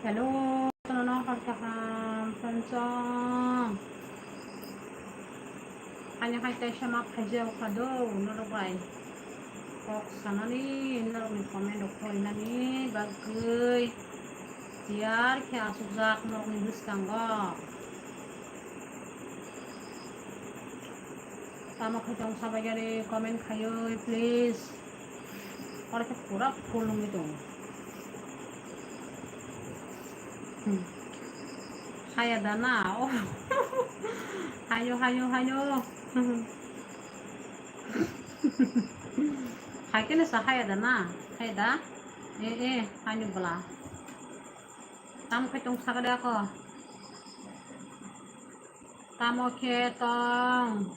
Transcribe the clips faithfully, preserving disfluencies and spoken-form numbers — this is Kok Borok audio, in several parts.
Hello, tono hor kaham, sonsong. Ani hai tai sama phaijao khado, norok bai. Kok sanani, norokni comment rok porinani bagwi. Tiyar khe asukjak norokni bwskango. Tamo khe tong sabaigari comment khaioi, please. Oro khe pura full wngwi tongo. Hmm. Haya da na? Oh. Hayo, hayo, hayo. Hai khe no sa haya da na? Haya da? Eh, eh, haino bwla. Tamo khe tong sakha de ako? Tamo khe tong?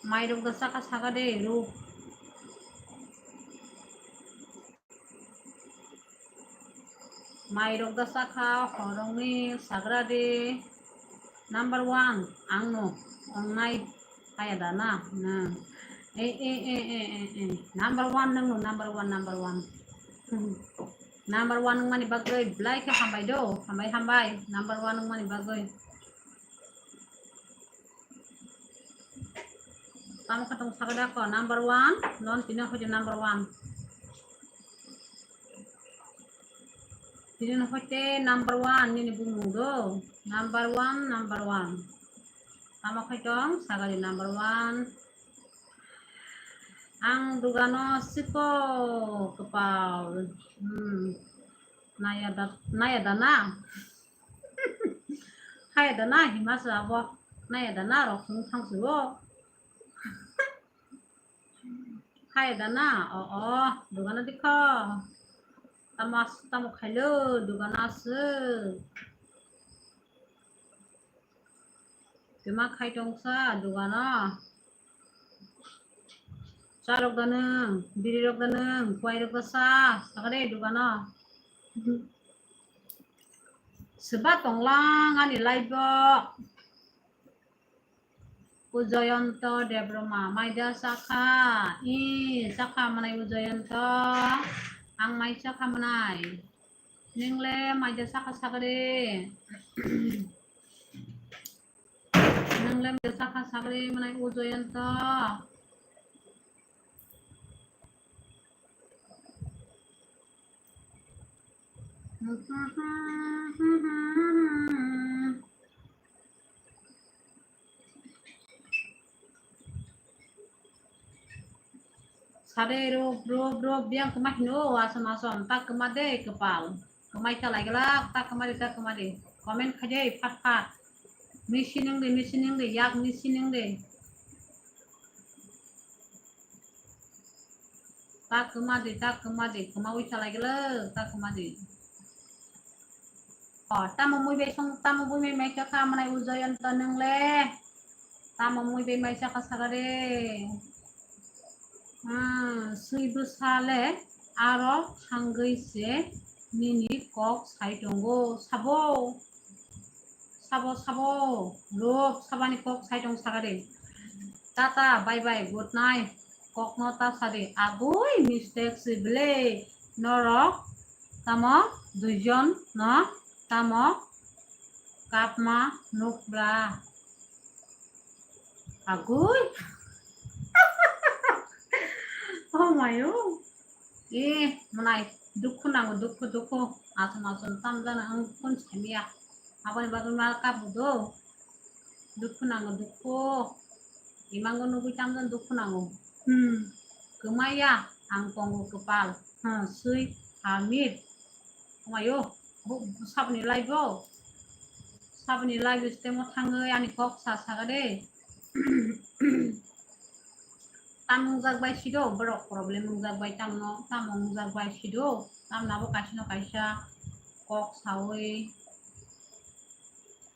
Mairok da chakha sakha de, ru. Mairok da chakha, horongni sagra de. Number one, ang no, ongnai, haya da na, na. Eh, eh, eh, eh, eh, eh. Number one nang no, number one, number one. Hmm. Number one wngmani bagwi belai khe hambai do, hambai, hambai. Number one wngmani bagwi. Tamo khe tong sakha de ako, number one, non tini hoite number one. Tini hoite number one, nini bumung do, number one, number one. Tamo khe tong sakha de number one. Ang dugano siko kwpal. Hmm. Naya da, naya da na? Haya da na, hima se abo. Naya da na, rok sung thang se o. Haya da na, o, o, dugano dikho. Tamo, tamo khailo, dugano aswk. Tuma khai tongsa dugano. Cha rok da nwng, biri rok da nwng, kuai rok da sa, sakha de dugano. Swba tonglang ani live o. Ujoyonto Debroma, mai da chakha? I, chakha manai Ujoyonto. Ang mai chakha manai. Nwngle mai da chakha sakha de? Nwngle mai da chakha sakha de manai Ujoyonto? Sade ro, bro, bro, biyang kwma hino, asom, asom, ta kwma de, kwpal. Kwmai ta lai glak, ta kwma de, ta kwma de. Comment khai de, phat, phat. Misi nang de, misi nang de, yak misi nang de. Ta kwma de, ta kwma de, kwma wi ta lai glak, ta kwma de. O, tamo mui bai song, tamo mui bai mai kha manai Ujoyonto nwngle. Tamo mui bai mai chakha sakha de. Hmm, swi bwsa le aro thangwi se nini kok sai tongo. Sabo, sabo, sabo, rok sabani kok sai tong sakha de. Tata, bye bye, good night. Kokno ta sadi, agui mistake si bele norok tamo duijon no tamo kapma nukbra. Agui. Oh mayo. Eh, manai dukhu nango, dukhu, dukhu. Asum, asum, tamjana ang kun samiya. Aboni bagwi ma kabu do. Dukhu nango, dukhu. Imango nugui tamjana dukhu nango. Hmm. Kwmaya, ang tongo kwpal. Hmm, sui, hamir. Kwmayo, bu, bu saboni live o. Saboni live o stemo thangwi ani kok sa saga de. Tam wngjak bai sido, borok problem wngjak bai tamno, tam wngjak bai sido, tamno abo kaisa no kaisa kok sawi,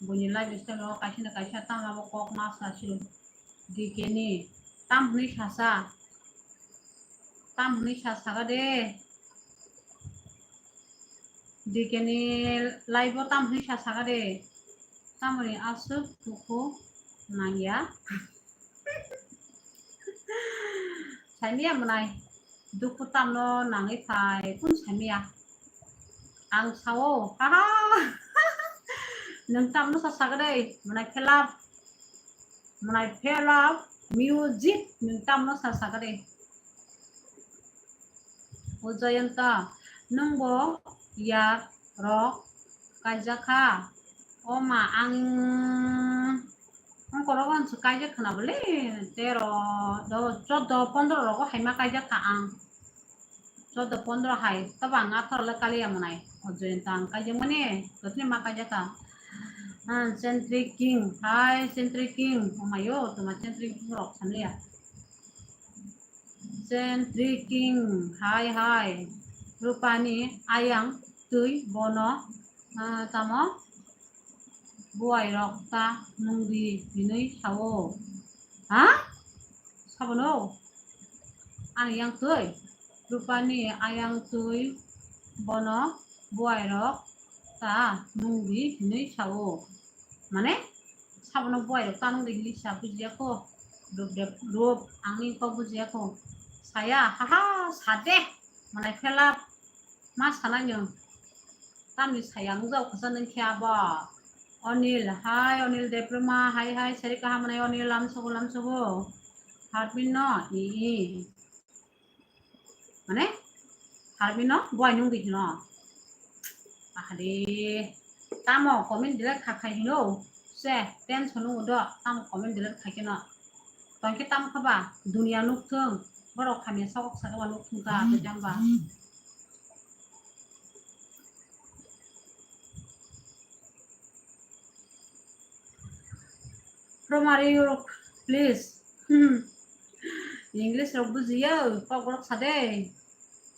buini life style o kaisa no kaisa tamno abo kok ma sa sido. D K ni tam hwnwi sasa, tam hwnwi sa saga de. D K ni live o tam hwnwi sa saga de. Tamoni aswk dukhu nangya. Saimia mwnai dukhu tamno nangwi phai kun saimia. Ang sao, haha. Nwng tamno sa sagade, mwnai phelap. Mwnai phelap, music, nwng tamno sa sagade. O Jayanta, nwngbo yak rok kaijak kha. O ma, ang, ang korok ang se kaijak khna bole, tero, do, choddo, pondro rogo hai ma kaijak kha ang. Choddo, pondro hai, tobo ang atharo le kaliya mwnai. O Jayanta ang kaijak mani, totni ma kaijak kha. Ah, Sentry King, hai Sentry King, o mayo, toma Sentry King rok sanliya. Sentry King, hai, hai. Rupani ayang twi bono, ah, tamo buai rok ta nungdi hinwi sao. Ha? Sabono? Ani yang twi? Rupani ayang twi bono buai rok ta nungdi hinwi sao. Mane? Sabono buai rok ta nungdi hinwi sa bujiya kho. Rup de, rup, ang ni kok bujiya kho. Saya, haha, sade. Mwnai phelap. Ma sanai nwng. Tamni saya ang jao khasa nwng khe abo. Onil, hai, Onil Debbarma, hai, hai, sari kaham mwnai Onil, lamsogo, lamsogo. Harbin no, i, i. Mane? Harbin no, buai nungdi hino. Ahade. Tamo comment delete kha khai hino. Se, tension nungo do, tamo comment delete khai keno. Tongke tamo khaba, dunia nukthung, borok hamya sokok sakaba nukthung ta, tei jamba. Romari rok, please. Hmm. English rok bujiya, kok rok sade.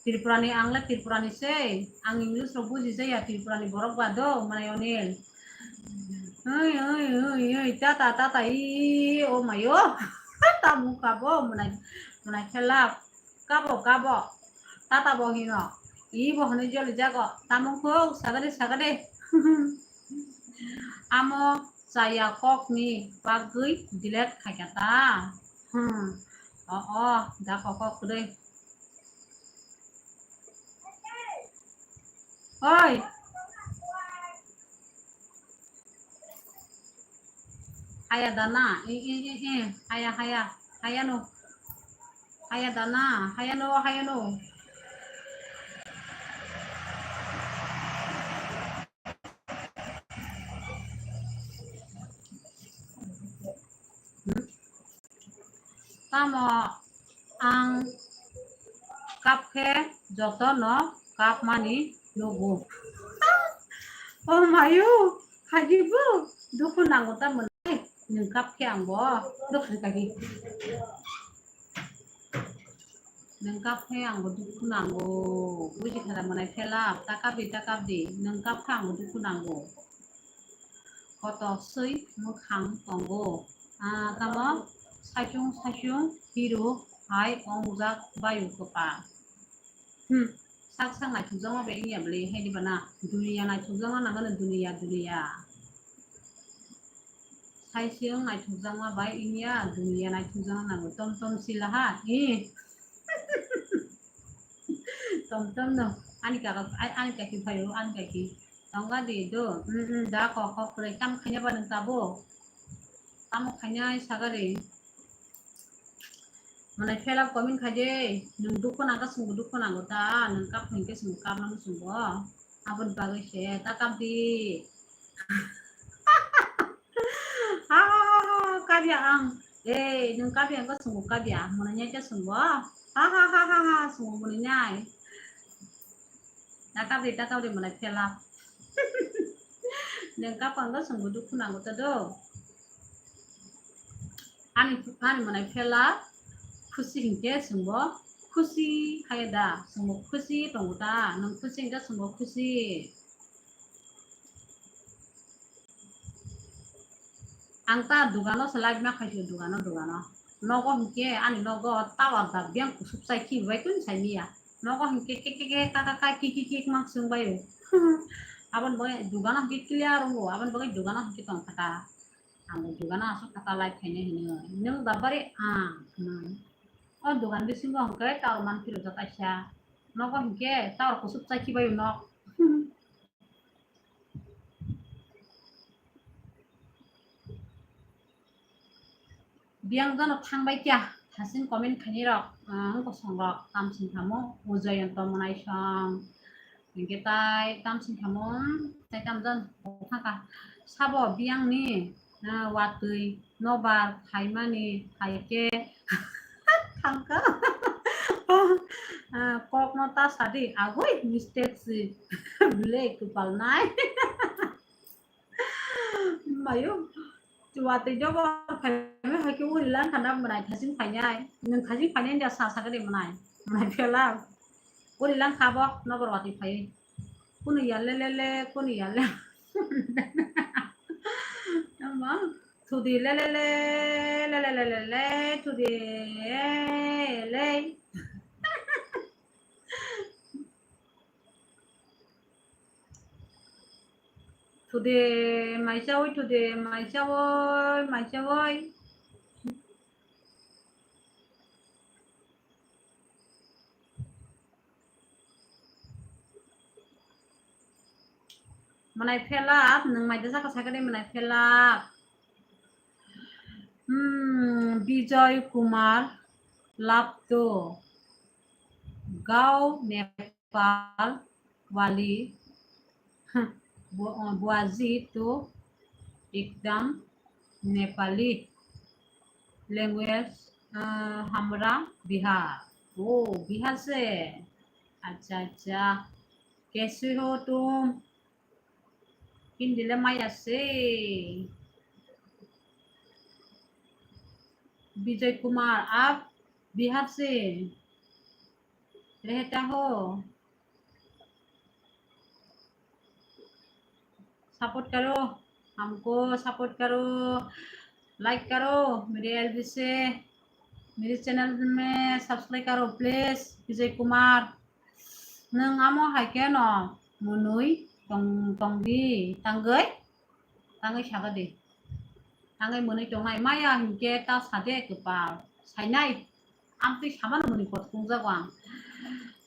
Tripurani, ang le Tripurani se. Ang English rok buji jaya, Tripurani borok ba do, mwnai Onil. Oi, oi, oi, oi, tata, tata, i, i, o mayo. Tamo kabo, mwnai, mwnai phelap. Kabo, kabo. Tata bo hino. I bo hwnwi joli jago. Tamo kho, sagade, sagade. Amo chaya kokni bagwi delete khaikha ta. Hmm. O, o, da kok kok kwrwi. Oi. Haya dana. I, i, i, i. Haya, haya. Haya no. Haya dana. Haya no, haya no. Tamo ang kap khe jotono kapmani nugo. O mayo, hagibo dukhu nango ta mwnai, nwng kap khe ang bo dukhu kagi. Nwng kap khe ang bo dukhu nango, buji kha da mwnai phelap, ta kap di, ta kap di, nwng kap khe ang bo dukhu nango. Koto swi mwkhang tongo. Ah, tamo saichung saichung hero hai ongjak bayu kwpal. Hmm, sak sak naithokjakma bai wngya bwle hai diba na? Duniya naithokjakma nangano duniya, duniya. Saichung naithokjakma bai wngya duniya naithokjakma nango. Tom tom sila ha. Eh. Tom tom no. Ani kaka, ani kaki phaio, ani kaki. Tongga di do. Mm, mm, da kok kok kwrwi. Tam khaina ba nwng tabuk? Tamo khainai sagari. Mwnai phelap comment khai de. Nwng dukhu nangkha, chwngbo dukhu nango ta. Nwng kap hinkhe chwngbo kap nango chwngbo. Aboni bagwi se ta kap di. Ha, ha, ha, ha, kabya ang. Ei, nwng kabya wngkha chwngbo kabya. Mwnai nai khe chwngbo. Ha, ha, ha, ha, ha, chwngbo mwnai nai. Ta kap di, ta kap di, mwnai phelap. Nwng kap wngkha chwngbo dukhu nango ta do. Ani, ani mwnai phelap. Khusi hinkhe chwngbo khusi khaye da. Chwngbo khusi tongo ta. Nwng khusi hinkhe chwngbo khusi. Ang ta dugano se live ma khaisio, dugano, dugano. Nogo hinkhe ani nogo tower da biyang kusuk chai khibai tun sai miya. Nogo hinkhe ke, ke, ke, ka, ka, ka, ki, ki, ki, mang swng bai. Aboni bagwi dugano hinkhe clear wngo, aboni bagwi dugano hinkhe tong kha ta. Ang dugano aswk kha ta live khaina hinwi. Nwng da bari ang, hmm. O dugan bisingo hinkhe tower man phiro da kaisa. Nogo hinkhe tower kusuk chai khibai nok. Biyang jano thangbai kya, thasing comment khainai rok, ah, wng kosong rok, tamsing thamo, Ujoyonto Mwnaisong. Hingke tai tamsing thamo, tai tamjan thangka. Sabo biyangni, ah, watwi nobar phaimani phaike thangka. Ah, kokno ta sadi, agoi mistake si. Bile kupal nai. Mayo. Watwi dobo phaimani hai khe uri lang khana mwnai thasing phainai. Nwng thasing phainai da sa sakhe de mwnai. Mwnai phela. Uri lang kha bo nobor watwi phai. Kunu ya le le le, kunu ya le. Ama thudi le le le, le le le le le, thudi le. Today, maisa oi, today, maisa oi, maisa oi. Mwnai phelap, nwng mai desa ka sakani mwnai phelap. Hmm, Bijoy Kumar, love to. Gao Nepal wali, bu-, buazi to ekdam Nepali language, ah, hamra Bihar. Oh, Bihar se. Acha, acha. Kaise ho tum? Hindi le maya se. Bijoy Kumar, aap Bihar se? रहता हो? सपोर्ट करो, हमको सपोर्ट करो, लाइक करो मेरे एलबी से, मेरे चैनल में सब्सक्राइब करो प्लीज। Vijay Kumar, nung amo hai khe no mwnwi tong, tongdi, tangwi? Tangwi saka di. Tangwi mwnwi tongnai maya hinkhe ta sade kwpal. Sainai. Amtwi samano mwnwi kot kungjago ang.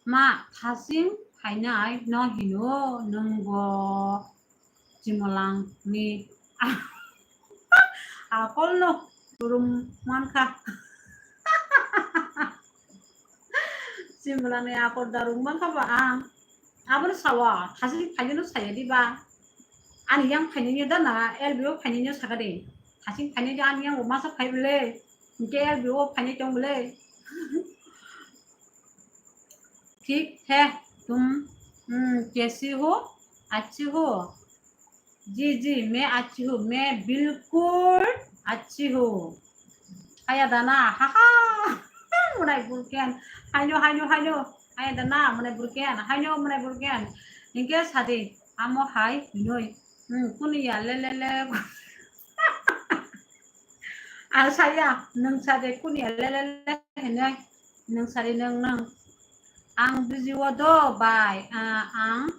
Ma, thasing phainai no hino nwng bo Chimolangni akolno turum mankha. Chimolangni akol darum mankha ba ang. Abono sawa, thasing phainai no saya diba. Ani yang phainai no da na, L B O phainai no saka de. Thasing phainai de ani yang bo masa phai bole. Hinkhe L B O phainai tong bole. ठीक है, तुम, हम्म, कैसी हो? अच्छी हो? जी, जी, मैं अच्छी हूँ, मैं बिल्कुल अच्छी हूँ। Haya dana, ha ha. Mwnai burken. Haino, haino, haino. Haya dana, mwnai burken. Haino, mwnai burken. Hinkhe sadi, amo hai, hinoi. Hmm, kunu ya, le, le, le. Ang saya, nwng sadi, kunu ya, le, le, le, hinoi. Nwng sadi, nwng, nwng. Ang busy o do, bai. Ah, ang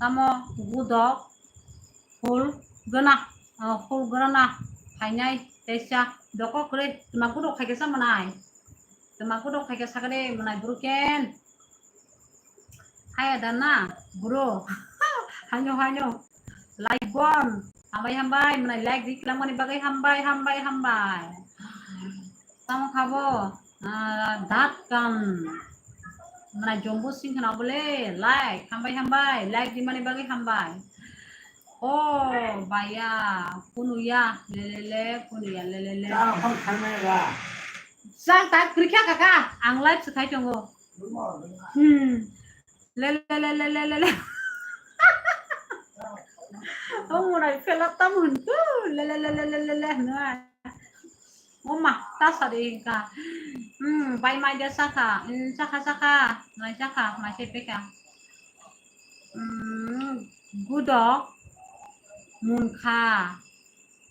Tamo gudok, hul gana, ah, hul gana phainai teisa doko kwrwi, twma gudok phaikhe sa mwnai. Twma gudok phaikhe sakhe de mwnai bwrwi ken. Haya dana, bro. Haino, haino. Like bon. Hambai, hambai. Mwnai like di kwlangmani bagwi hambai, hambai, hambai. Tamo khabo, ah, dat kan. Mwnai jombo sing khna bole, like, hambai, hambai, like di mani bagwi hambai. Oh, baya, kunu ya, le, le, le, kunu ya, le, le, le. Chang tak, prikha kaka, ang live se khai tongo. Hmm. Le, le, le, le, le, le, le. Oh, mwnai phela tam hun tu, le, le, le, le, le, le, le, hwnwi. Oma, ta sadi ka. Hmm, bai mai de saka. Hmm, saka, saka. Mai saka, mai se peka. Hmm, gudok. Munkha.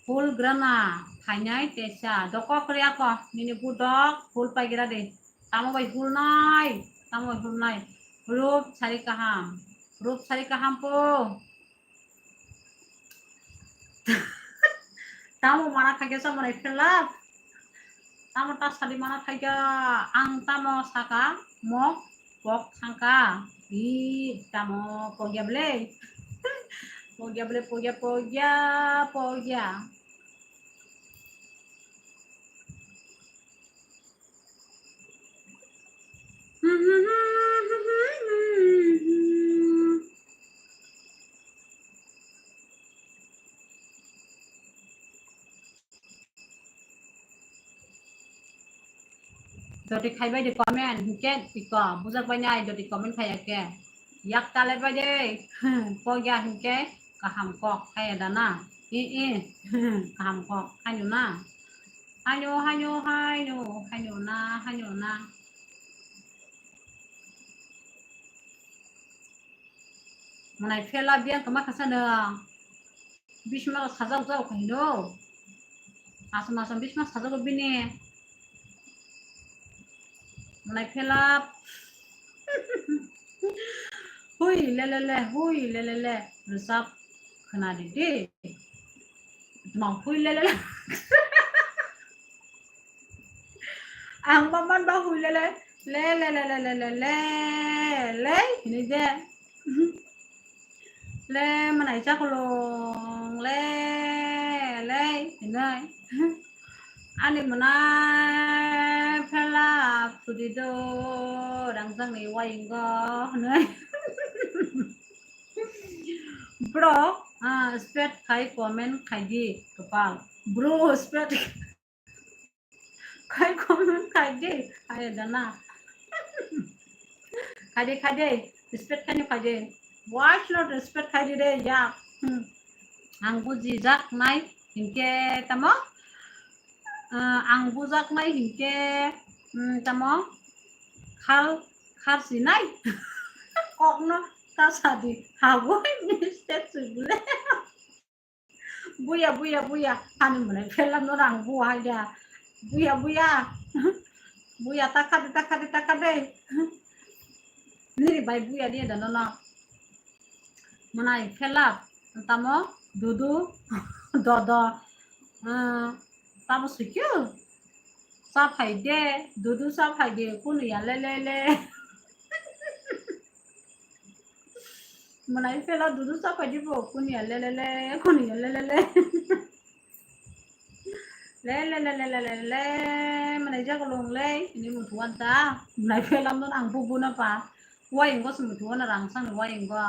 Hul grana. Phainai tesa. Doko kriya ko. Nini gudok. Hul pai gira de. Tamo bai hul nai. Tamo bai hul nai. Rup sari kaham. Rup sari kaham po. Tamo mana khaikhe sa mwnai phela. Tamo ta sadi mana khaikha ang tamo saka mo pok thangka. I tamo pogya ble. Pogya ble, pogya, pogya, pogya. Doti khai bai de comment, hinkhe iko bujak bai nai, doti comment khai ya khe. Yak tale bai de, kok ya hinkhe kaham kok khai ya da na. I, i, kaham kok khai no na. Haino, haino, haino, haino na, haino na. Mwnai phela biyang tongma kha sano. Bisma rok sajak jak khaino. Asam asam bisma sajak bini. Mwnai phela. Hui le le le, hui le le le. Rwchap khna di di. Ma hui le le le. Ang ma man ba hui le le. Le le le le le le le le hini de. Le mwnai chakolong le le hinai. Ani mwnai phela phudi do rangjak ni waingo hinai. Bro, ah, spet khai comment khai di kapal. Bro, spet. Khai comment khai de, khai da na. Khai de, khai de, respect khai no khai de. Why not respect khai de re, ya? Hmm. Ang buji jak nai, hinkhe tamo? Ah, ang bujak nai hinkhe, hmm, tamo? Khal, khar si nai. Kok no ta sa di. Hagoi mistake si bole. Buya, buya, buya. Ani mwnai phela no rang buha ya. Buya, buya. Buya, ta kha de, ta kha de, ta kha de. Nini bai buya de da no no. Mwnai phela tamo dudu dodo. Ah, tamo sikyo. Sa phai de, dudu sa phai de, kunu ya le le le. Mwnai phela dudu sa phai de bo, kunu ya le le le, kunu ya le le le. Le le le le le le le, mwnai jago long le, ini mutuan ta. Mwnai phela mon ang bu bu na pa. Wai ingo se mutuan rang sang wai ingo.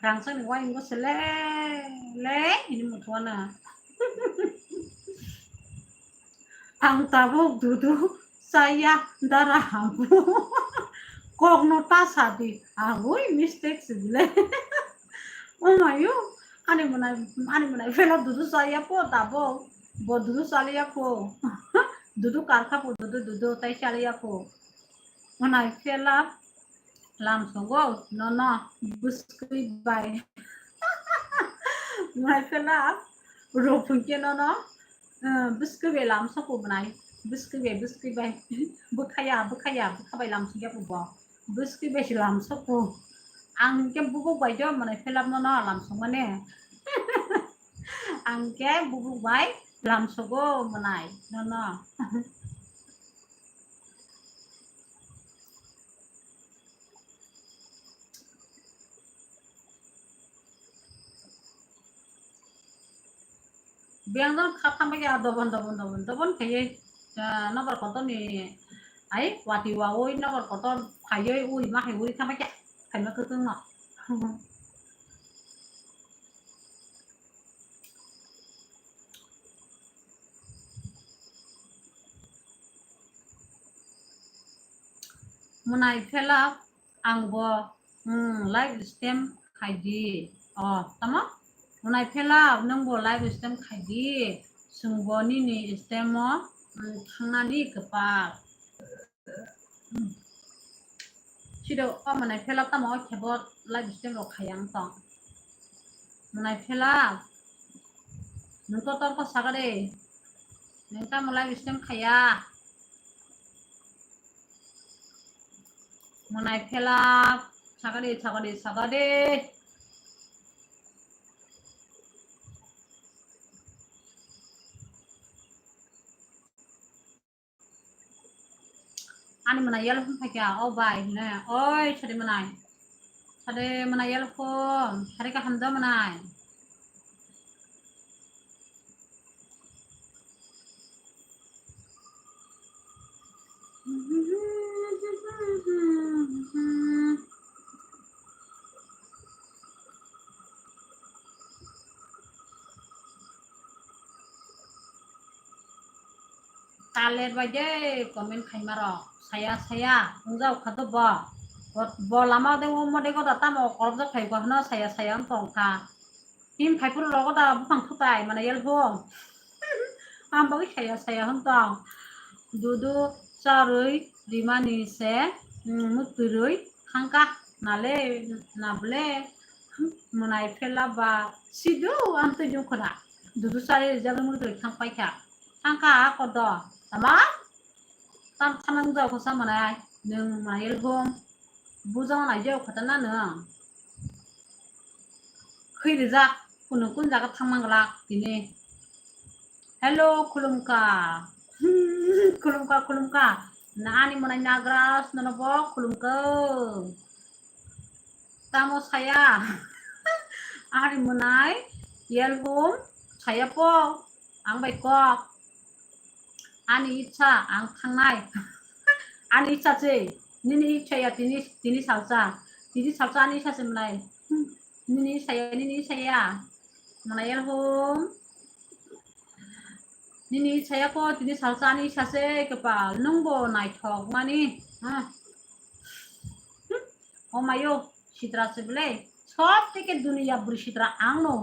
Rangchak ni wai ingo se le, le, ini mutuana. Ang tabuk dudu chaya dara habu. Kok no ta sadi, agoi mistake se bile. Oh my, ani mwnai, ani mwnai phela dudu chaya po tabuk. Bo dudu chaliya po. Dudu karkha po, dudu, dudu tai chaliya po. Mwnai phela lamsogo nono bwskwi bai. Mwnai phela rupungke nono, eh, bwskwi bai lamsoko mwnai. Bwskwi bai, bwskwi bai. Bwkhaya, bwkhaya, bwkha bai lamsokya bo. Bwskwi bai se lamsoko. Ang ke bubuk bai jo mwnai phela nono lamsokmani. Ang ke bubuk bai lamsogo mwnai nono. Biyang jang kha thangbai ya dobon, dobon, dobon, dobon khaiye, ah, nokbar kotor ni ai wati wawi nokbar kotor khaiye ui ma hai ui thangbai ya khaima kwtwng no. Mwnai phela ang bo, hmm, live stream khai di. Oh, tamo? Mwnai phela nwng bo live stream khai di. Chwng bo nini stream o, hmm, thangnani kwpal. Sido o mwnai phela tamo o khebo live stream rok khaiya wng tong. Mwnai phela nwng to torko saka de. Nwng tamo live stream khaiya. Mwnai phela saka de, saka de, saka de. Ani mwnai yelpho phaikha, o bai, hwnwi, oi, sari mwnai. Sari mwnai yelpho, sari kaham da mwnai. Taler bai de comment khaima rok. Saya saya. Ungjao kha to bo. Bo, bo lama de o mode goda tamo kolok jak phai bo hano saya saya wng tong kha. Him phai phuru rogo da buphang thutai mane yel bo. Ang bagwi saya saya hwn tong. Dudu charwi rimani se, mm, muktwirwi thangka nale nable mwnai phela ba sidu ang twi jung khuna. Dudu charwi rijak muktwirwi thang paikha. Thangka ako do. Tama? Tam thanang jao kho sa mwnai. Nwng mwnai yel bo. Bujang nai jao khata na nwng. Khwi rijak, kunu kun jaga thangma glak tini. Hello, khulumka. Khulumka, khulumka. Na ani mwnai Nagraj, nono bo khulumka. Tamo saya. Ani mwnai, yelhum, saya po. Ang bai kok. Ani icha, ang thangnai. Ani icha se, nini icha ya tini, tini salsa. Tini salsa ani icha se mwnai. Hmm, nini icha ya, nini icha ya. Mwnai yelhum. Nini icha ya ko, tini salsa ani icha se, kepal. Nwng bo naithok mani. Ha. Hmm. O mayo, sitra se bwle. Sob theke duniya bwrwi sitra ang no.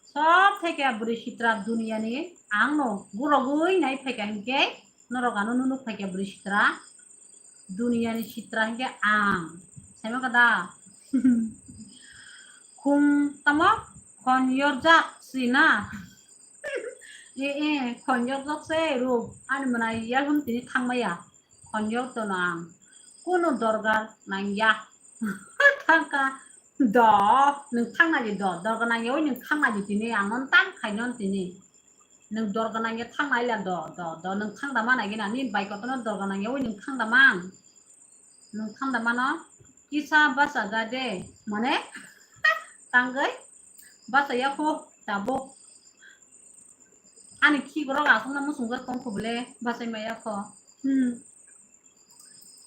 Sob theke bwrwi sitra duniyani ang no. Gurogwi nai phaikha hinkhe norok ano nunuk phaikha bwrwi sitra. Duniyani sitra hinkhe ang. Saima kada. Khum tamo khon yorjak si na. E, e, khon yorjak se rup. Ani mwnai yalhum tini thangmaya. Khonjok tono ang. Kunu dorgar nangya. Thangka. Do. Nwng thangna di do. Dorgar nangya oi nwng thangna di tini. Ang on tam khaino tini. Nwng dorgar nangya thangna ila do. Do. Do. Nwng thangda mana gina. Ni bai kotono dorgar nangya oi nwng thangda man. Nwng thangda mano. Kisa basa gade. Mane? Tanggai. Basa yakho. Tabuk. Ani khi borok aswkno muchungjak tongkho bwle, bachai maya kho. Hmm.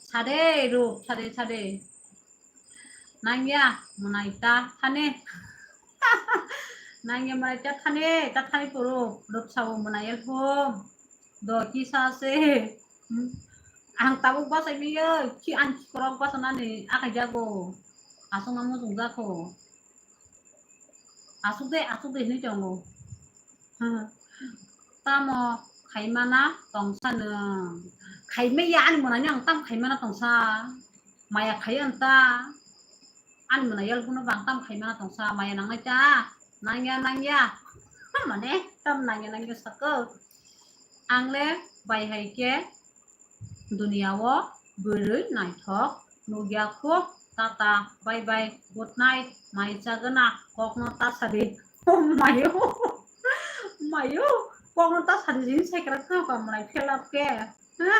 Sade rup, sade, sade. Nangya, mwnai ta thani. Nangya mwnai ta thani, ta thani puro, rup sao mwnai elhum. Do kisa se. Hmm. Ang tabuk bachai maya, khi ang khi borok bachanani akai jago. Aswkno muchungjak kho. Asuk de, asuk de hinui tongo. Hmm. Tamo khaimana tongsa nwng. Khaimaya ani mwnani ang tam khaimana tongsa. Maya khai ang ta. Ani mwnai yalbuno bang tam khaimana tongsa. Maya nangnai ta. Nangya, nangya. Mane tam nangya, nangya sako. Ang le bai hai khe Duniya o bwrwi naithok nukya kho. Tata, bye bye, good night, mai chagwna, kokno ta sadi. Oh, mayo, mayo, kokno ta sadi jini sekra kha ka mwnai phelap khe. Ha?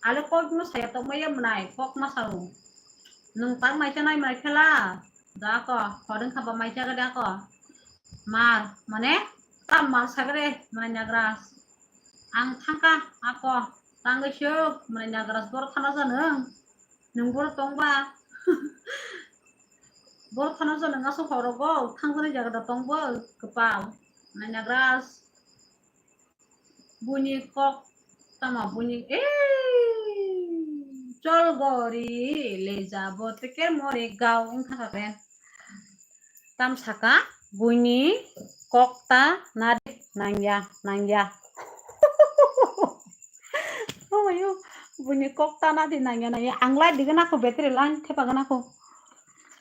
Ale kokno saya tongmaya mwnai, kok ma sao. Nwng tang mai chanai mwnai phela. Da ko, hodeng khaba mai chaga da ko. Mar, mane, tam mar sagre, mwnai Nagras. Ang thangka, ako, tangwi suk, mwnai Nagras boro thana janwng. Nwng boro tongba. Boro thana janwng aswk horogo, thangjaknai jaga da tongbo, kwpal. Mwnai Nagras. Buini kok tamo buini, eh, chol gori le jabo teke mori gao wngkha khe. Tam saka buini kok ta nadi nangya, nangya. Oh, ayo, buini kok ta nadi nangya, nangya. Ang lai digana ko battery lang thepa gana ko.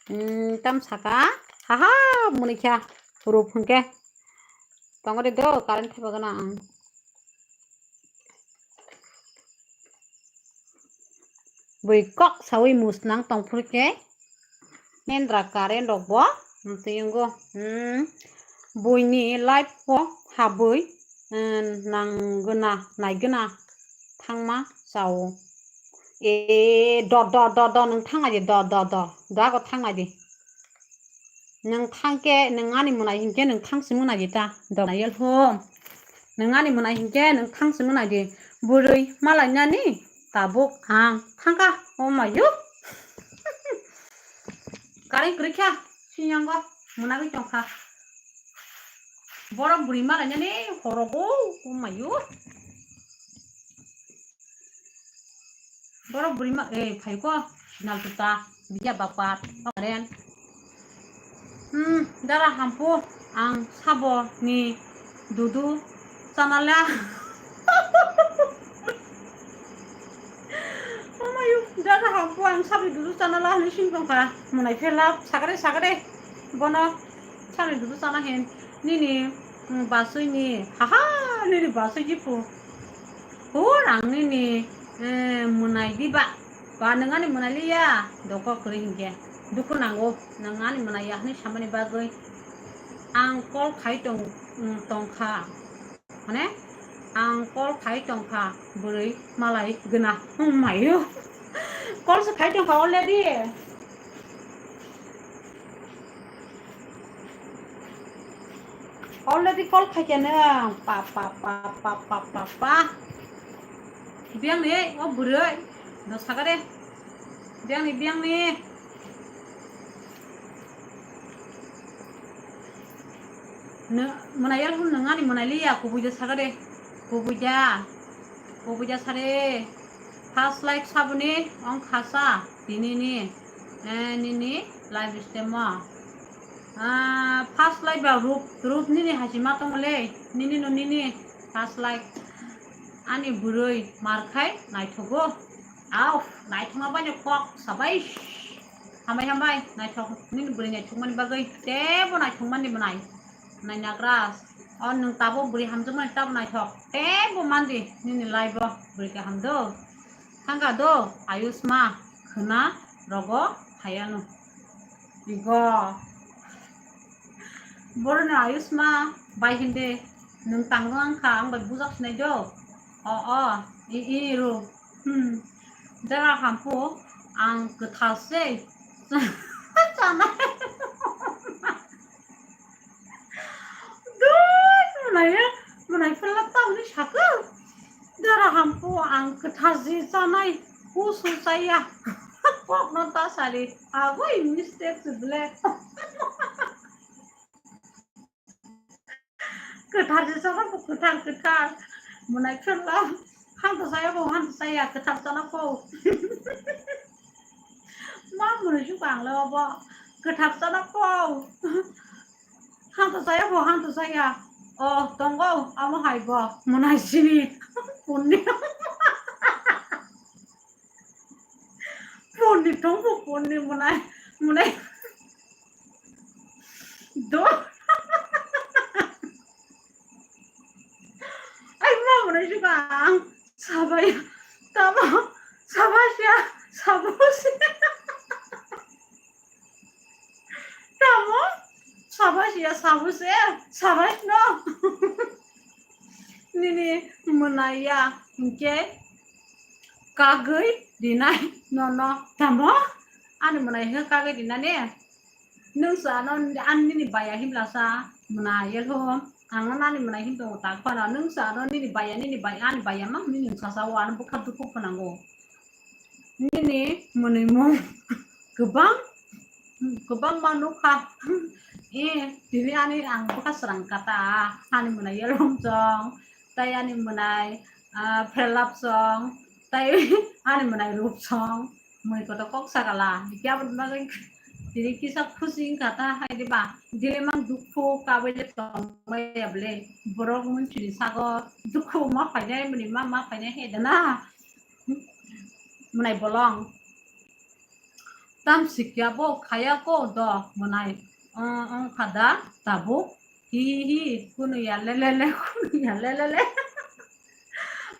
Hmm, tam saka, haha, munikha, rup hwnkhe. Tongori do, current thaiba gana ang. Bui kok sawi musnang tongphuru khe. Nendra current rok bo, twi wngo. Hmm. Buini life o habwi, hmm, nang gana, nai gana thangma chao. E, do, do, do, do, nwng thang nai di, do, do, do. Do, ago thang nai di. Nwng thang khe, nwng ani mwnai hinkhe nwng thang simi nai di ta, dorna yel hum. Nwng ani mwnai hinkhe nwng thang simi nai di. Bwrwi malai nani tabuk ang thangkha, oh mayo. Current kwrwi kha, sinyango mwnagwi tongkha. Borok bwrwi malai nani horogo, oh mayo. Oro bwrwi ma, eh, phaiko sinal tuta, biya bapar, karen. Hmm, dara hampu ang sabo ni dudu chanala. Omayu, dara hampu ang sabo ni dudu chanala hwnwi sing tongkha. Mwnai phelap, sagade, sagade. Bono sabo ni dudu chana hin. Nini, hmm, basui ni. Haha, nini basui jipu. Hur ang nini, eh, mwnai diba? Ba nwng ani mwnai liya? Doko kwrwi hinkhe. Dukhu nango, nwng ani mwnai ya hwnwi samani bagwi. Ang call khai tong, mm, tongkha. Mane, ang call khai tongkha, bwrwi malai gana. Oh my God. Call se khai tongkha already. Already call khaikhe nang pa, pa, pa. Biyang ni, o bwrwi, no saka de. Biyang ni, biyang ni. Nw-, mwnai yal hwn nang ani mwnai liya, kubui de saka de. Kubui da. Kubui da sare. First like saboni, ong khasa, tini ni. Eh, nini live stream o. Ah, first like ba rup, rup nini hachima tongole, nini no nini first like. Ani bwrwi markhai naithogo. Au, naithokma bai no kok, sabai. Hambai, hambai, naithok, nini bwrwi naithokmani bagwi tebo naithokmani mwnai. Nainagras, o nwng tabuk bwrwi hamjakmani tabo naithok, tebo mandi nini live o bwrwi kaham do. Thangka do, Ayushma, khwna rogo hayano. Igo. Boroni Ayushma bai hinde, nwng tangno wngkha, ang bai bujak sinai do. O, o, i, i, ru. Hmm. Dara hampu, ang kwthar se. Chanai. Dui, mwnai, mwnai phalak ta hwnwi sakha. Dara hampu ang kwthar se chanai, husu chaya. Kokno ta sari, agoi mistake se ble. Kwthar se chana ko kwthar, kwthar. Mwnai phalak, hanta chaya bo, hanta chaya, kwthar chana ko. Ma mwnai su bangla obo, kwthar chana ko. Hanta chaya bo, hanta chaya. O, tongo, amo hai bo. Mwnai sini. Punni. Punni tongo, punni mwnai. Mwnai. Do. Ai, ma mwnai su bang. Sabai. Tamo. Sabai ya. Sabai. Tamo? Sabai ya, sabai se, sabai no. Nini mwnai ya, hinkhe kagwi rinai nono. Tamo? Ani mwnai hinkhe kagwi rinani? Nwng sa ano ani nini baya himlasa mwnai yelhom. Ang ani mwnai him tongo tak phano. Nwng sa ano nini baya, nini baya, ani baya ma nini sasa o ano bwkha dukhu phanango. Nini mwnwimung kwbang, kwbangma nukha. Eh, tini ani ang bwkha srang kata, ani mwnai yelhom song, tai ani mwnai, ah, phelap song, tai ani mwnai rup song, mwnwi kotor kok sakala. Hikhe aboni bagwi tini kisa khusi wngkha ta hai de ba. Dile mang dukhu kabai le tongmaya bwle. Borok mwnchini sago dukhu ma phainai, mwnwi ma, ma phainai hai da na. Mwnai bolong. Tam sikya bo khaya ko do mwnai. Ong, ong khada tabuk. Hi, hi, hi, kunu ya le, le, le, kunu ya le, le, le.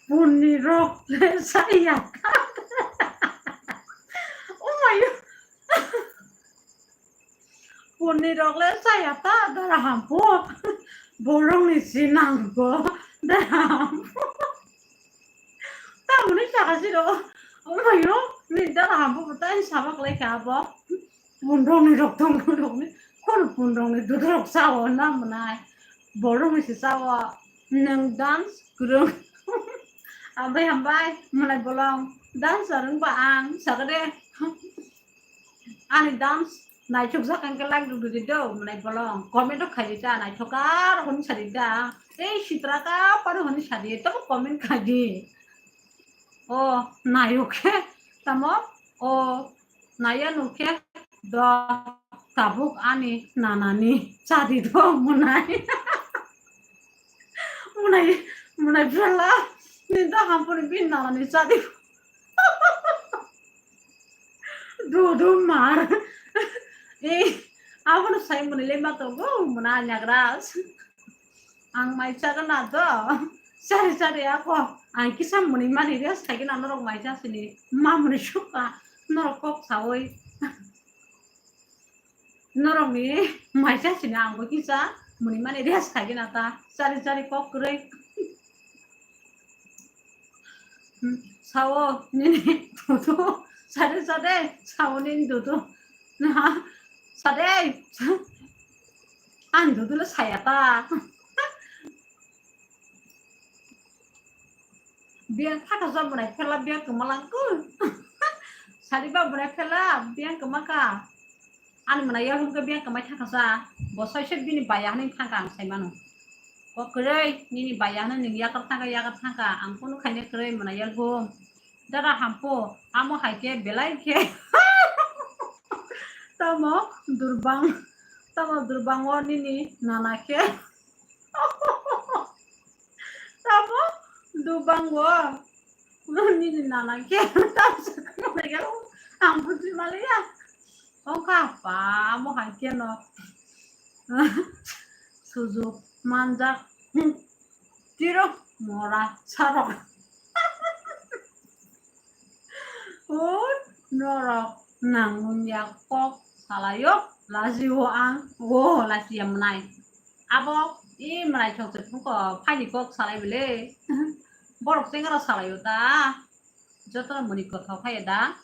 Puni rok le saya. Oh my God. Puni rok le chaya ta, dara hampu. Borok ni sinang bo, dara hampu. Tamoni chaka siro. Omayo, ni dara hampu bo tai sabak lai kha bo. Pun rok ni rok tong rok ni. Kono pun rok ni duduk rok sao na mwnai. Borok ni se sao. Nwng dance kwrwng. Hambai, hambai, mwnai bolong. Dance rwng ba ang, sakade. Ani dance naithok jak hwnkhe like rwdi do, mwnai bolong. Comment rok khaidi ta, naithok kha rok hwnwi sadi ta. Tei sitra kha phano hwnwi sadi, tamo comment khaidi. O, nayok khe Tamo o naya nukhe do tabuk ani nanani chadi do munai. Munai, munai bela ni do hampuri bin nanani chadi. Dudu mar. Eh, abono sai muni le ma tongo, muna nyagras. Ang mai chaga na do. Sari sari ako. Ang kisa muni mani res khaigina norok mai chasini. Ma muni suka. Norok kok sawi. Norokni mai chasini ang bo kisa muni mani res khaigina ta. Sari sari kok kwrwi. Sao nini dudu, sade sade, sao nini dudu. Na, sade. Ang dudu le saya ta. Biang thaka sa bunai phela biang kemalang ku. Sadi ba bunai phela biang kemaka. Ani mwnai yar hum ke biang kemai thangkha sa. Bo soisep bini baya hwnwi thangkha ang sai mano. Kok kwrwi, nini baya hwnwi nwng yakar thangkha, yakar thangkha. Ang kunu khaina kwrwi mwnai yar hum. Dara hampo, amo hai khe belai khe. Tamo durbang, tamo durbang o nini nana khe. Tamo durbang o. Nini nana khe tamsa khwnai khe ang buji maliya. Ongkha pa amo hai khe no. Sujuk manjak. Tiro mora sarok. Hur norok nang mungya kok salayo lajio ang. O lasiya mwnai. Abo i mwnai thok se phuko phaini kok salai bele. Borok chengaro salaio ta. Jotono muni kothok phaiya da.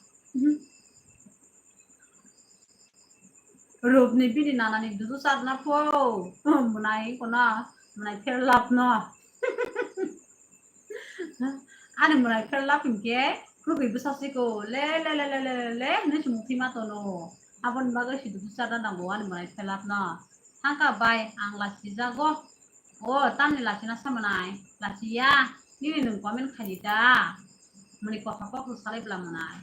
Rupni bini nanani dudu charna pho. Mwnai kono mwnai pher lap no. Ani mwnai pher lap hinkhe kwrwi bwsa siko le le le le le le hinwi chumuk thima tono. Aboni bagwi si dudu charna nango ani mwnai pher lap no. Thangka bai ang lasijago. O, tamni lachina sa mwnai? Lachiya. Nini nwng comment khaidi ta. Muni kotha kok salai bwla mwnai.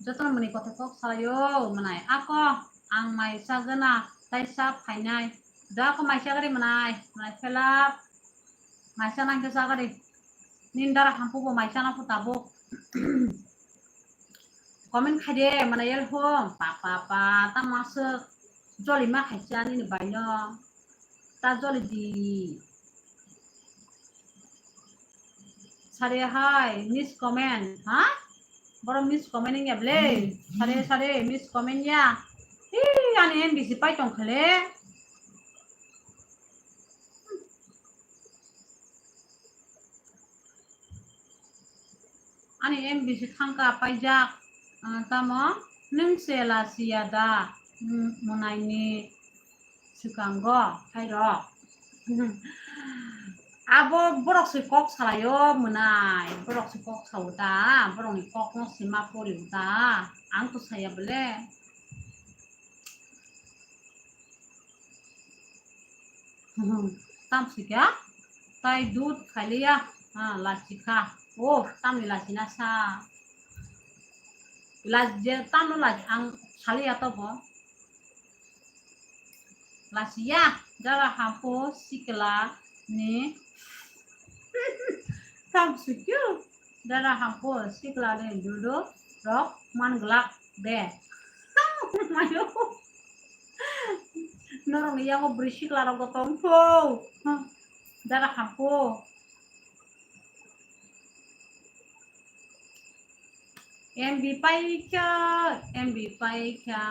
Jotono muni kotha kok salaio mwnai. Ako ang mai chagwna tai sa phainai. Da ako mai chagri mwnai. Mwnai phelap. Maisa nang khe chagari. Nini dara hampu bo maisa nang phu tabuk. Comment khaide mwnai yar hum. Pa, pa, pa, ta masuk. Joli ma khaisa nini bai no. Ta joli di. Sare hai, miss comment, ha? Boro miss comment ya ble. Sare, sare, miss comment ya. Hi, ani M B C pai tong khale. Ani M B C thangka paijak, ah, tamo nwng se lasiya da, mm, mwnaini swkango phairok. Abo borok se kok salaio mwnai, borok se kok sao ta, borokni kokno se ma porio ta, ang to saya bole. Tam sikha, tai dud khailiya, ha, lachikha. O, tamni lachina sa. Lach-, je, tamno lach-, ang saliya to bo. Lachiya, dara hampo sikla ni. Tam sikyo, dara hampo sikla ni dudu rok man glak de. Mayo. Norokni yango bwrwi siklarokbo tongkho. Dara hamkho. M B paikha, M B paikha.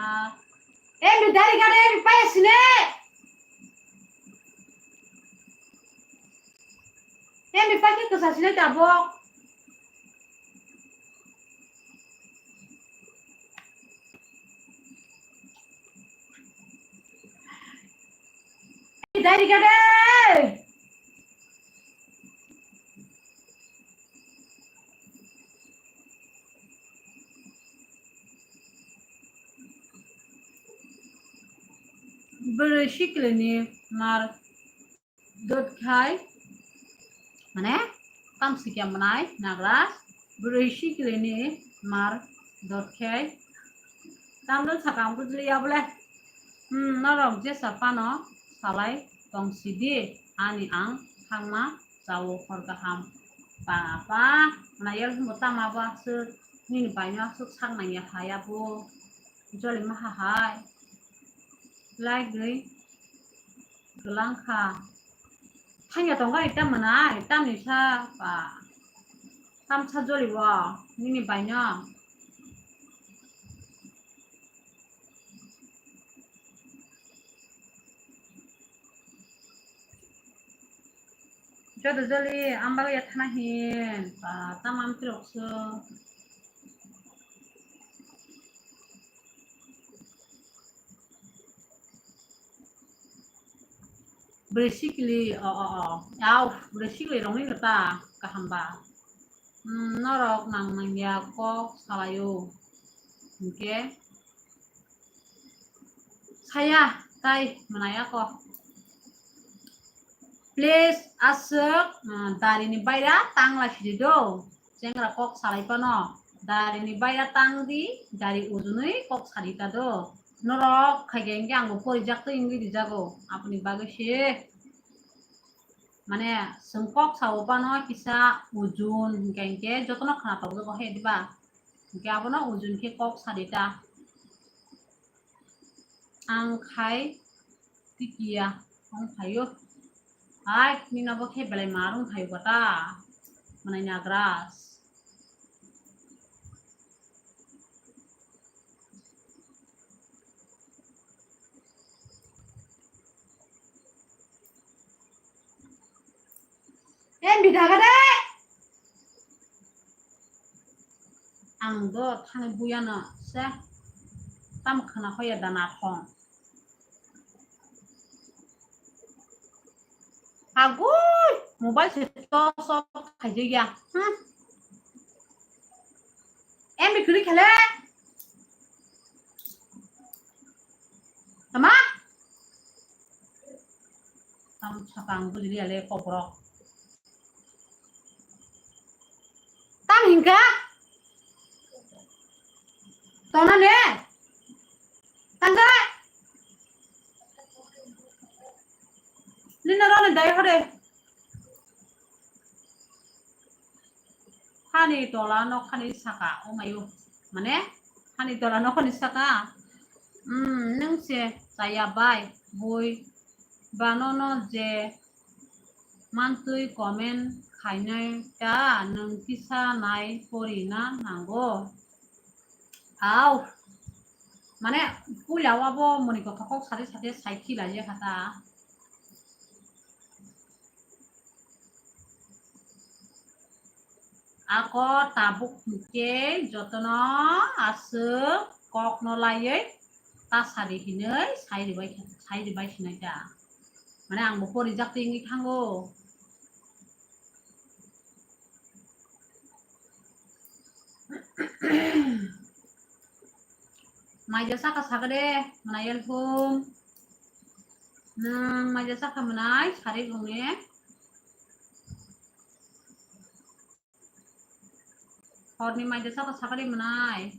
M B dari gare M B paisine. M B paikha kwsa sine tabok. Dari gade. Bwrwi sikilini mar. Dot khai, mane, tam sikya mwnai, nagra, bwrwi sikli ni mar dot khai. Tam dot sakang bujli ya bole. Hmm, norok jesa pano salai tong sidi, ani ang thangma chao hor kaham. Pa, pa, nayel hwnbo tama bo aswk, nini baino aswk sak nangya hai abo. Joli maha hai. Like gwi. Kwlang kha. Thangya tong kha, itam mwnai, tamni sa pa. Tam sa joli bo, nini baino. Joto joli, ang bagwi ya thana hin, pa, tam am tirok so. Bwrwi sikli, o, o, o. Au, bwrwi sikli rokni no ta kaham ba. Hmm, norok nang nangya kok salaio. Hinkhe saya tai mwnaya kok. Please, aswk, ah, dari ni baira tang lai sidi do. Chengra kok salai phano dari ni baira tang di, dari ujunwi kok sadi ta do. Norok khaikhe hinkhe angbo porijak twi wngwi rijago. Aboni bagwi se, mane, chwng kok sao phano kisa ujun hinkhe hinkhe jotono khna tokjago he diba? Hinkhe abono ujun khe kok sadi ta. Ang khai tikiya wng phaio. Hai, nini abo khe belai mar wng phaio kata. Mwnai nagras. Em bidhaga de. Ang do thani buya no se tam khna hoya dana thong. Agoi, mobile se to so khaijaya. Hmm. Em bikri khale. Tama? Tam sakang bujili ale kobrok. Tam hingka? Tona ne? Tangga? Nina rone dai hore. Hani tola nokhani saka, o mayo. Mane, hani tola nokhani saka. Hmm, nung se chaya bai, boi. Banono je mantwi comment khainai ta, nwng kisa nai pori na nango. Au. Mane, puila o abo muni kothok kok sade sade sai khila je kha ta. Ako tabuk hwnkhe jotono aswk kokno laiwi ta sadi hinwi sai ribai, sai ribai sinai ta. Mane ang bo porijak twi wngwi thango. Maija saka saka de, mwnai elhum. Nwng maija saka mwnai, sari rungni. Horni maija saka sakari mwnai.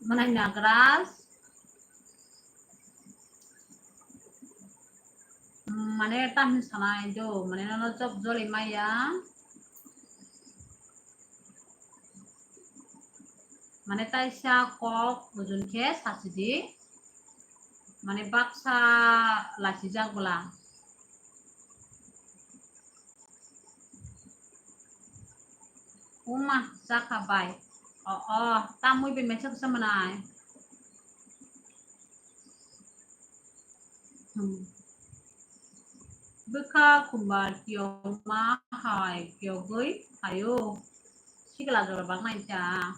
Mwnai nagras. Mane tamni sanai do, mane nono jok joli maya. Mane taisa kok ujun khe sachidi. Mane baksa lachijak bwla. Uma, chakha bai. O, o, tamwi bai mesa kisa mwnai. Hmm. Bwkha khumbar kiyokma hai kiyogwi phaio. Sikla jora bak nai ta.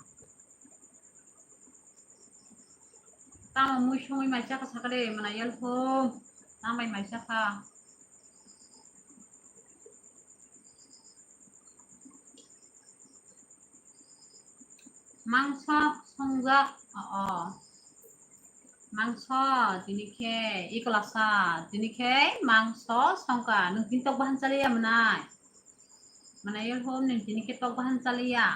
Tamo mui songwi mai chakha sakha de mwnai elhum. Tambai maisa kha. Mangso songjak, o, o. Mangso, tini khe, ikolasa, tini khe mangso songka. Nwng tini tok bahan chaliya mwnai? Mwnai, yel hom, nwng tini khe tok bahan chaliya.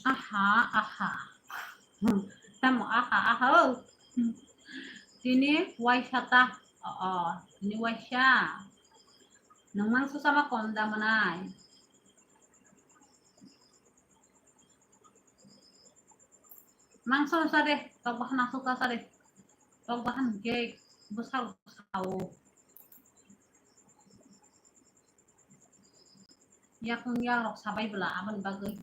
Aha, aha. Hmm, tamo aha, aha, o. Hmm. Tini waisa ta. O, o, tini waisa. Nwng mangso sama kom da mwnai? Mangso sa de, tok bahan aswk ta sa de. Tok bahan hwnkhe bwsa rok sao. Yakung yak rok sabai bwla aboni bagwi.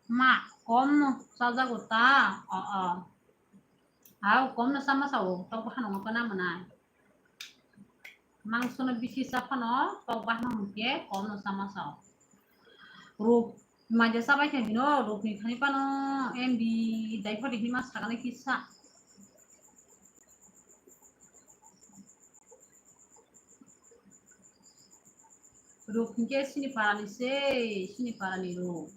Ma, kom no chajago ta? O, o. Hao, kom no sama sao, tok bahan no kona mwnai. Mangso no bisi cha phano, tok bahan no hwnkhe kom no sama sao. Ruk maja chabai khe hino, ruk ni thani phano M B dai photi hima sakani kisa. Ruk hwnkhe sini parani se, sini parani ruk.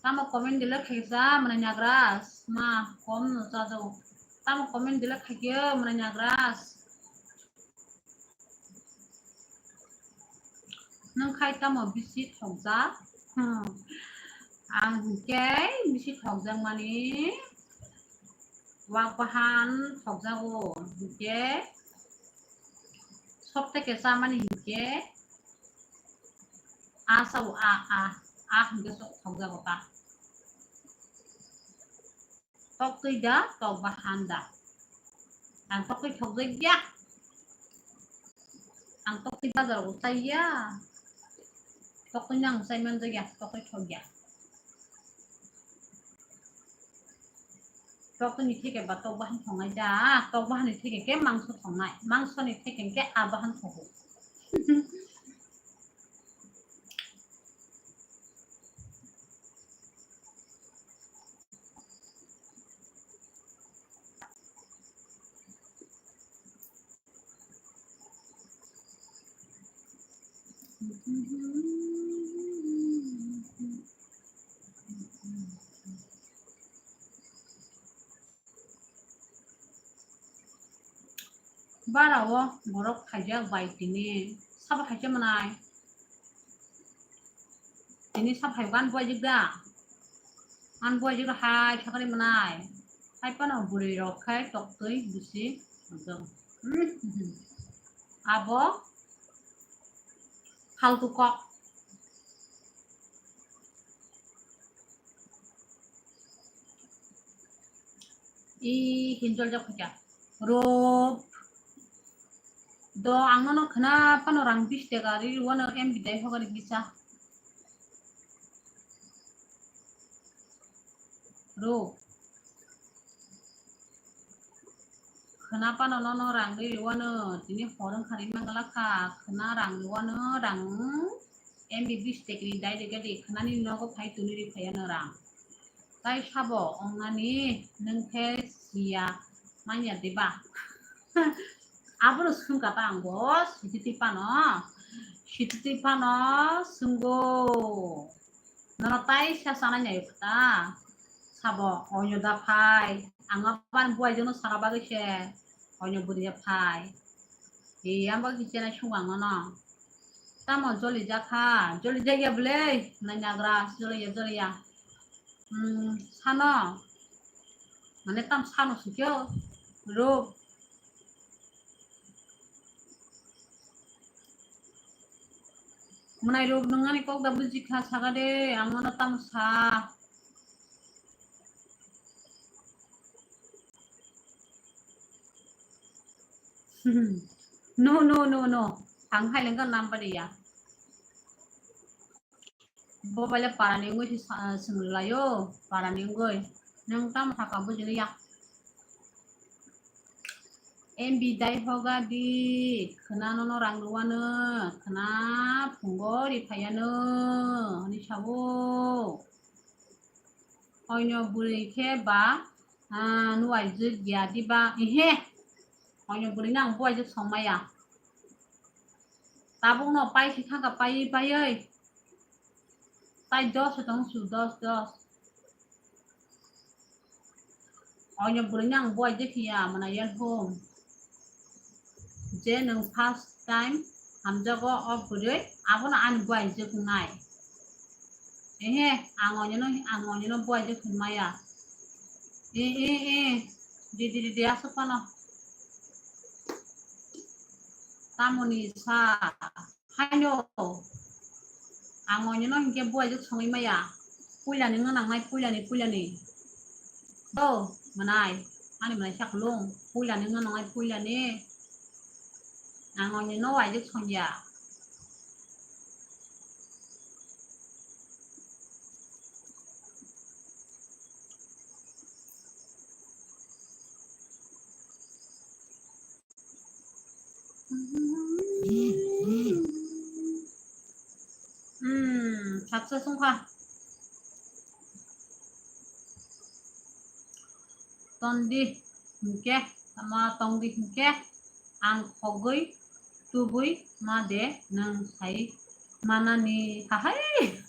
Tamo comment delete khaikha mwnai nagra, ma kom no chajago. Tamo comment delete khaikhe mwnai nagra. Nwng khai tamo bisi thokjak? Hmm. Ang hwnkhe bisi thokjakmani wak bahan thokjago, hwnkhe sob theke chamani hwnkhe a sao, a, a, a hwnkhe thokjago ta. Toktwi da, tok bahan da. Ang toktwi thokjak ya. Ang toktwi bazar o chai ya. Toktwi nang chai manjak ya, toktwi thok ya. Toktwi ni theke ba tok bahan thongnai da, tok bahan ni theke khe mangso thongnai, mangso ni theke khe a bahan thogo. Bara o borok khaijak bai tini sabo hai khe mwnai. Tini sabo hai khe ani buaijak da. Ani buaijak da hai sakani mwnai. Hai phano bwrwi rok khai toktwi bisi. Abo faltu kok. I hinjol jok kha. Rup. Do ang nono khna phano rang bis taka ri wano M B dai hogari bisa. Rup. Khna phano nono rang ri wano tini hor wngkha ri mangala kha khna rang ri wano rang. M B bis tekni dai de gadi khnani nogo phai tuni ri phai ano rang. Tai sabo ongnani nwng khe siya manya deba. Abono swngkha ta ang bo sititi phano. Sititi phano swnggo. Nono tai sa sana nyai kha ta. Sabo onyo da phai. Ang aban buai jono saka bagwi se. Onyo bwrwi ya phai. He, ang bo kichena sung ang no. Tamo joli jakha, joli jakya bwle, nai nagra, joli ya, joli ya. Hmm, sano. Mane tam sano sikyo, rup. Mwnai rup nwng ani kok da bujikha saka de, ang no tam sa. No, no, no, no. Ang hai lengka number ya. Bo baile parani wngwi se sa-, swnglaio, parani wngwi. Nwng tamo sakha bujiliya. M B dai hoga di, khwna nono rang rwano, khwna phungo ri phaiano, hwnwi sao. Oino bwrwi khe ba, ah, nuaijwk ya diba? Ehe. Oino bwrwi nang buaijwk songmaya. Tabukno pai si thangkha paiwi paiwi. Tai dos se tong su, dos, dos. Oino bwrwi nang buaijwk ya, mwnai ya hum. Je nwng first time hamjago o bwrwi, abono ani buaijwk wngnai. Ehe, ang oinono, ang oinono buaijwk hwnmaya. E, e, e, di, di, di, di, aswk phano. Tamoni sa, haino. Ang oinono hinkhe buaijwk songwi maya. Puilani wngna nangnai, puilani, puilani. Do, mwnai. Ani mwnai saklung. Puilani wngna nangnai, puilani. Ang oinono waijwk songya. Hmm, success wngkha. Tondi hinkhe, tama tongdi hinkhe, ang khogwi tubui ma de nwng sai manani hahai.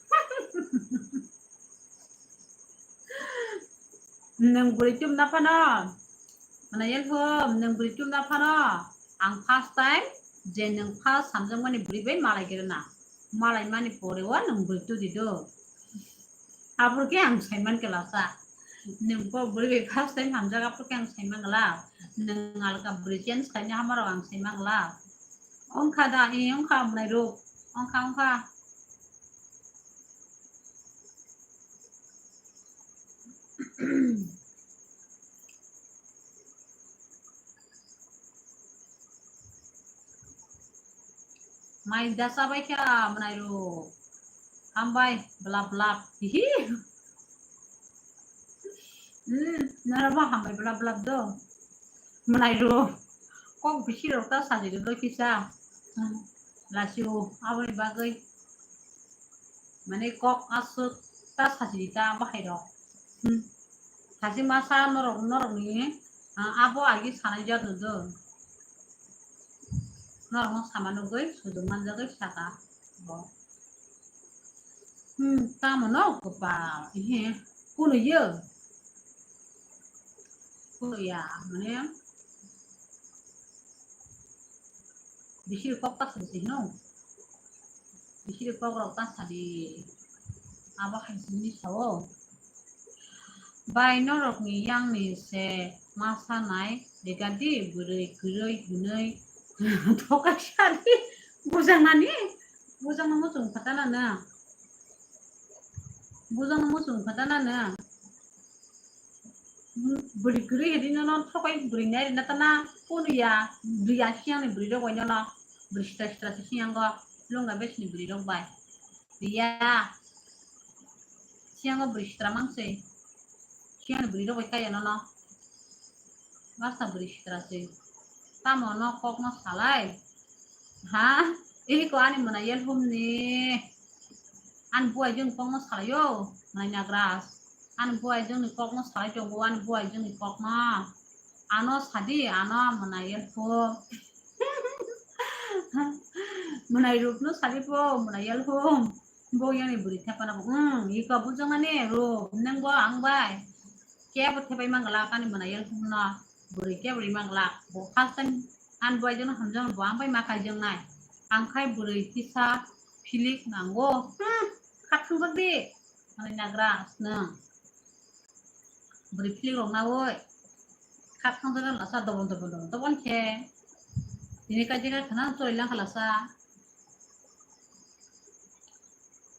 Nwng bwrwi chumna phano, mwnai ya hum, nwng bwrwi chumna phano, ang first time je nwng first hamjakmani bwrwi bai malai khe rwna, malai mani pore o nwng bwrwi tudi do. Aphuru khe ang saiman khe lasa. Nwng bo bwrwi bai first time hamjak, aphuru khe ang saiman khe la. Nwng alka bwrwi change khaina hamarok ang saiman khe la. Wngkha da, e, wngkha, mwnai rok. Wngkha, wngkha. Mai da chabai kha, mwnai rok. Hambai, blap, blap. Hihi. Hmm, nara ba hambai blap, blap do. Mwnai rok. Kok bisi rok ta sajagwi do kisa. Hmm, lasi o, aboni bagwi. Mane kok aswk ta sajagwi ta bahai rok. Hmm. Sachi masa norok, norokni, ah, abo agi sanai jat do. Norokno sama nugwi suduk manjagwi saka bo. Hmm, tamo no kwpal, ehe, kunu yo. Kunu ya, mane, bisiri kok ta sadi no. Bisiri kok rok ta sadi. Abo hai sini sao. Bai norokni yangni se ma sanai, degadi bwrwi kwrwi hwnwi thokai sadi. Bujangnani? Bujangno muchung khatana na? Bujangno muchung khatana na? Bwrwi kwrwi hwnwi nono thokai bwrwi nai rwna tana? Kunu ya, bwrwi ya siyangni bwrwi rok bai nono. Bwrwi sitra sitra se siyango. Lungna besini bwrwi rok bai. Riya. Siyango bwrwi sitra mang se. Siyangni bwrwi rok bai kaya nono. Basta bwrwi sitra se. Tamo no kok no salai. Ha? Iko ani mwnai yel humni. Ani buai jwng kok no salai o. Mwnai nagras. Ani buai jwng ni kok no salai tongo. Ani buai jwng ni kok no. Ano sadi, ano mwnai yel hum. Mwnai rup no sadi po, mwnai yel hum. Bo yani bwrwi thepana bo, hmm, iko bujangmani ro, nang bo ang bai. Kebo thepai manglak ani mwnai yel hum no, bwrwi kebo ri manglak. Bo first time ani buai jwng hamjak bo ang bai ma kai jwng nai. Ang khai bwrwi kisa philik nango. Hmm, khat thungjak di. Ani nagra asnang. Bwrwi philik rok na oi. Khat thang jora lasa dobon dobon dobon dobon khe. Tini kaisa khe khana chori lang kha lasa.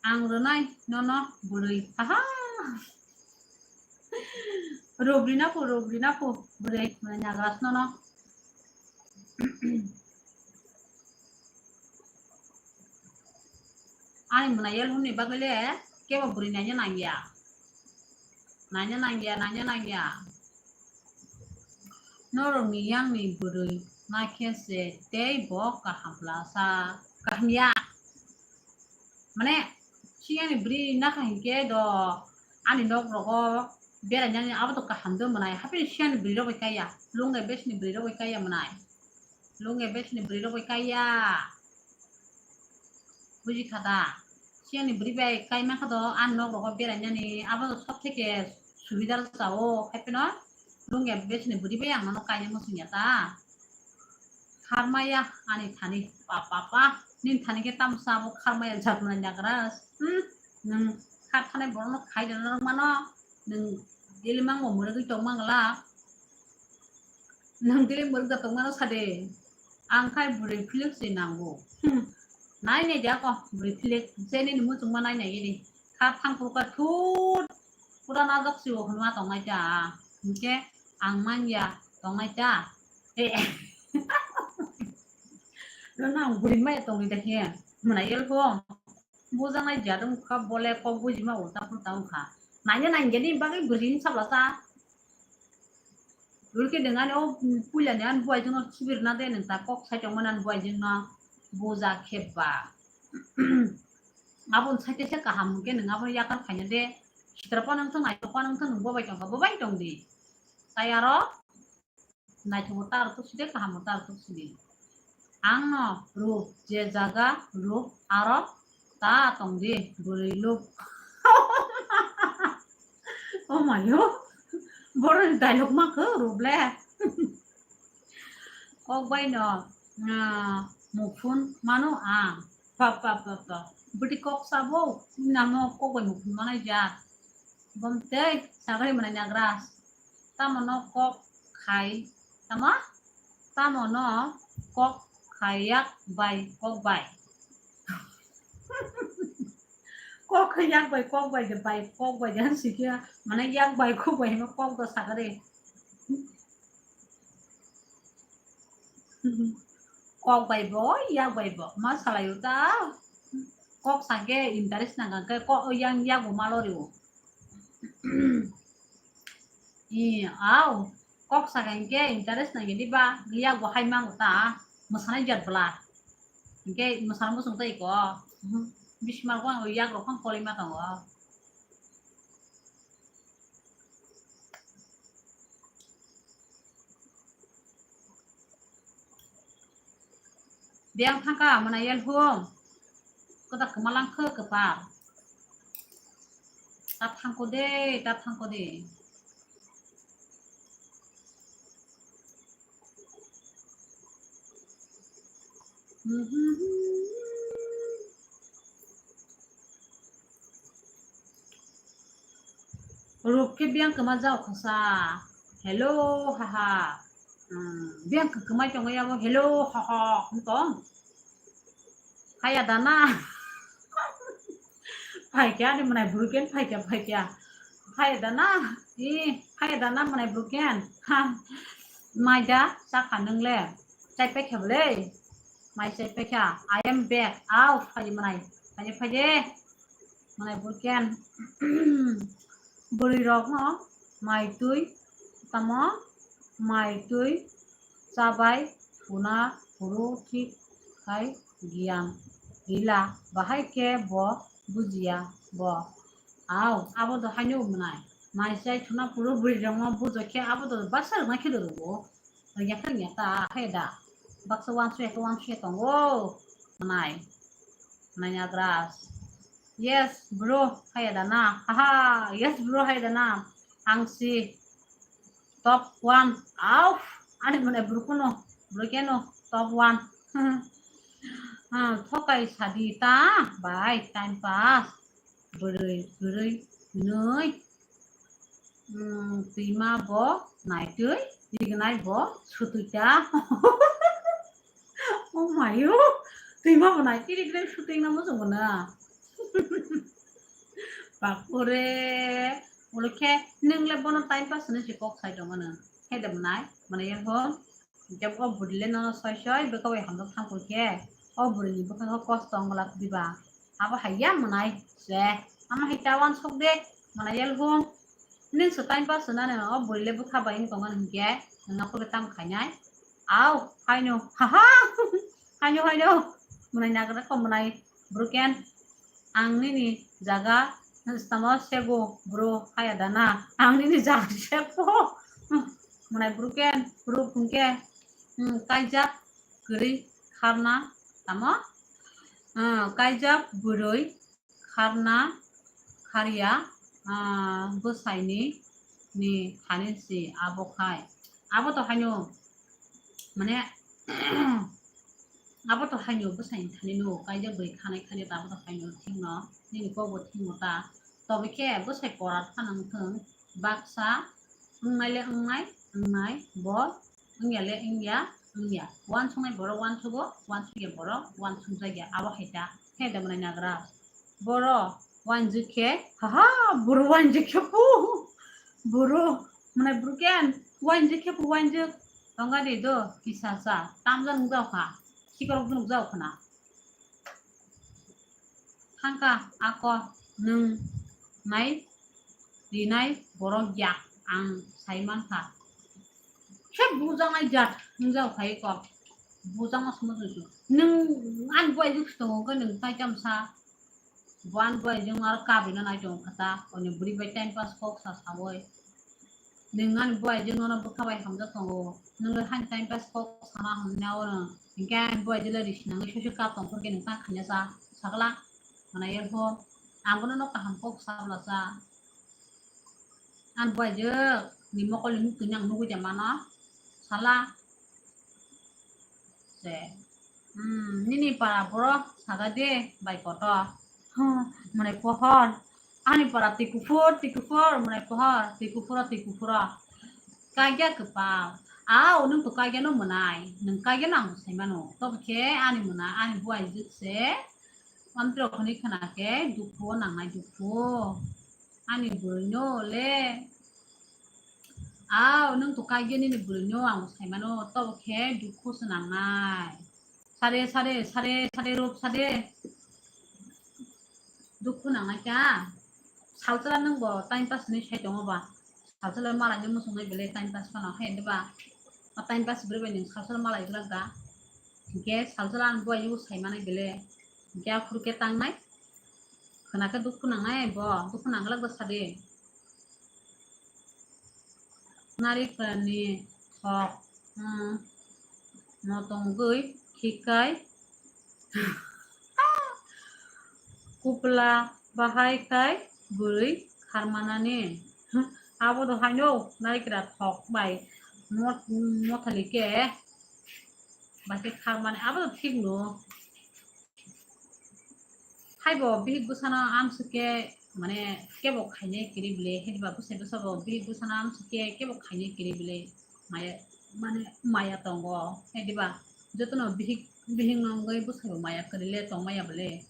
Ang rwnai nono bwrwi. Aha. Rubri na phu, rubri na phu. Bwrwi, mane nagras nono. Ani mwnai yel hwnni bagwi le kebo bwrwi naina nangya. Naina nangya, naina nangya. Norokni yangni bwrwi nakhe se tei bo kaham bwlasa, kaham ya. Mane, siyani bwrwi nakha hinkhe do ani nok rogo berainani abo to kaham do mwnai. Haphini siyani bwrwi rok bai kaiya, lungai besini bwrwi rok bai kaiya mwnai. Lungai besini bwrwi rok bai kaiya. Buji kha da? Siyani bwrwi bai kai mankha do ani nok rogo berainani abo to sob theke subidar sao. Haiphano lungai besini bwrwi bai ang nono kaina muchungya ta. Kharmaya ani thani, pa, pa, pa. Nini thani khe tamo sabo kharmaya jat mwnai nagras. Hmm? Nwng kha thanai borokno khai rwna rwk mano. Nwng daily mango mwrwgwi tong mangla. Nwng daily mwrwk da tong mano sade. Ang khai bwrwi philik se nango. Hmm. Nai nai de ako bwrwi philik. Je nini muchungma nai nai gini. Kha thang phuru kha thut. Pura najak si o hwnma tong nai ta. Hinkhe ang manya tong nai ta. Eh. Nono ang bwrwi maya tongwi da khe. Mwnai yel kho. Bujaknai jat wngkha, bole kok bujima ulta pulta wngkha. Naina nangya ni bagwi bwrwi wng sabla sa. Ulke dengani o puila ni ani buai jongno sibir na de nang ta kok sai tongmani ani buai jongno buja khe ba. Aboni saite se kaham hwnkhe nwng abono yakar khaina de. Sitra pa nang thang, naithok pa nang thang, nwng bobai tongkha, bobai tong di. Tai aro naithogo ta aro tuk sidi, kahamo ta aro tuk sidi. Ang no rup, je jaga rup aro ta tong di, bwrwi lup. Oh my God, boroni dialogue ma khe rup le. Kok bai no, ah, muphun mano ang. Pa, pa, pa, pa. Bwtwi kok sabo, namo kok bai muphun manai jak. Bom tei sagri mwnai nagras. Tamo no kok khai, tamo? Tamo no kok khai yak bai, kok bai. Kok khai yak bai, kok bai de bai, kok bai de han sikya. Mane yak bai, kok bai hino kok do sagri. Kok bai bo, yak bai bo, ma salai o ta. Kok sangke interest nang khe kok yang yak bo malo rio. I, au, kok sangke interest nang di ba, yak bo hai mang ta, masanai jat bla. Ke masana musung tai ko. Bismar ko yak rok phang kolima tongo. Biyang thangka mwnai yel hum. Kwtak kwma lang khe kwpal. Ta thangko de, ta thangko de. Rup khe biyang kwma jao khasa. Hello, haha. Hmm, biyang kwmai tongo yabo. Hello, haha. Wng tong. Haya dana. Phaikya, ani mwnai bwrwi ken phaikya, phaikya. Haya dana. I, haya dana mwnai bwrwi ken. Ha. Maida, chakha nwngle. Chai paikha bwle. Mai chai paikha. I am back. Au, phaidi mwnai. Phaidi, phaidi. Mwnai bwrwi ken. Bwrwi rok no mai twi, tamo mai twi chabai huna phuru thik khai giyan rila, bahai khe bo bujiya bo. Au, abo do haino mwnai. Mai chai thuna phuru bwrwi rok no bujo khe abo do baksa rwna khe do rwo. Rwya khe rwya ta, hai da. Baksa uansukya khe uansukya tongo. Mwnai. Mwnai nagras. Yes, bro, hai da na. Haha, yes, bro, hai da na. Ang si top one. Au, ani mwnai bro kuno. Bro keno top one. Ha, thokai sadi ta, bai, time pass. Bwrwi, bwrwi, nui. Hmm, twima bo naitwi, rignai bo sutwi ta. Oh mayo, twima bo naitwi, rignai sutwi na muchungo na. Bapore, ulo khe nwng le bono time pass hinwi se kok sai tongo nwng. Khe de mwnai, mwnai ya bo. Hinkhe o bwrwi le nono soi soi bwkha bai hamjak thang khe, o bwrwini bwkha khe kosto wng glak diba? Abo hai ya mwnai se, ama hai ta uansuk de, mwnai yelhung. Nini se time pass hwnani o bwrwi le bwkha bai wng tongmani hinkhe, nwng aphuru tamo khainai? Au, haino, haha, haino, haino, mwnai nagra kho mwnai, broken. Ang nini jaga tamo sego bro haya dana. Ang nini jaga sego. Mwnai broken, bro phungke, hmm, kaijak kwrwi kharna tamo? Hmm, kaijak bwrwi kharna kharya, ah, bwsaini ni thani si abo khai. Abo to haino, mane, abo to haino bwsaini thani no, kaijak bwrwi khanai kharya ta abo to haino thik no, nini kok bo thik no ta. Tobe khe bwsai pora phano wng thung, baksa wngnai le wngnai, wngnai, bo wngya le wngya, wngya. Uansuknai borok uansugo, uansukya borok uansukjakya. Abo hai ta. Khe da mwnai nagra. Borok uanjwk khe, haha, bwrwi uanjwk khe pu. Bwrwi, mwnai broken, uanjwk khe pu uanjwk. Tongga de do, kisa sa. Tamjak nukjak kha. Khikorok nukjak khna. Thangka ako nwng nai rinai borok ya ang sai mankha. Khe bujaknai jat wngjak phai kok. Bujakma sumajwk nwng ani buai jwk tongo khe nwng tai tamsa. Bo ani buai jwk aro kabina nai tongo kha ta. Oni bwrwi bai time pass kok sa saui. Nwng ani buai jwk nono bwkha bai hamjak tongo. Nwng le hani time pass kok sana hwnwi na oro. Hinkhe ani buai jwk le risi nangwi soisu kap tong phurkhe nwng ta khaina sa. Sakla. Mana yerpho. Ang bono no kaham kok sabla sa. Ani buai jwk ni mokol ni muktwi ni ang nugui de mano. Sala. Se. Hmm, nini para borok saga de bai kotor. Huh, mane pohor. Ani para twi kuphur, twi kuphur, mane pohor, twi kuphuro, twi kuphuro. Kagya kwpal. Ao, nwng to kagya no mwnai. Nwng kagya no ang sai mano. Tobo khe ani mwnai, ani buai jwk se. Amtwrok hwnwi khna khe dukhu o nangnai dukhu. Ani bwrwi no le. Ao, nwng to kagya nini bwrwi no ang sai mano. Tobo khe dukhu se nangnai. Sade, sade, sade, sade, rop sade. Dukhu nangnai kha. Salsala nwng bo time pass ni sai tongo ba. Salsala malai ni muchung nai bele time pass phano hai de ba. O time pass bwrwi bai nwng salsala malai glak da. Hinkhe salsala ang buai o sai manai bele. Hinkhe aphuru khe tangnai. Khna khe dukhu nangnai bo. Dukhu nang glak da sade. Nari khlani thok, hmm, no tongwi khikai kupla bahai khai bwrwi kharmanani. Abo do haino nari kra thok bai mot-, mothali khe bai khe kharmani abo do thik no. Haibo bihik bwsano amswk khe, mane, kebo khainai kiri bile, haiba bwsai bwsabo bihik bwsano amswk khe kebo khainai kiri bile, maya, mane, maya tongo, haidiba jotono bihik, bihik no wngwi bwsaibo maya kwrwi le tongmaya bile.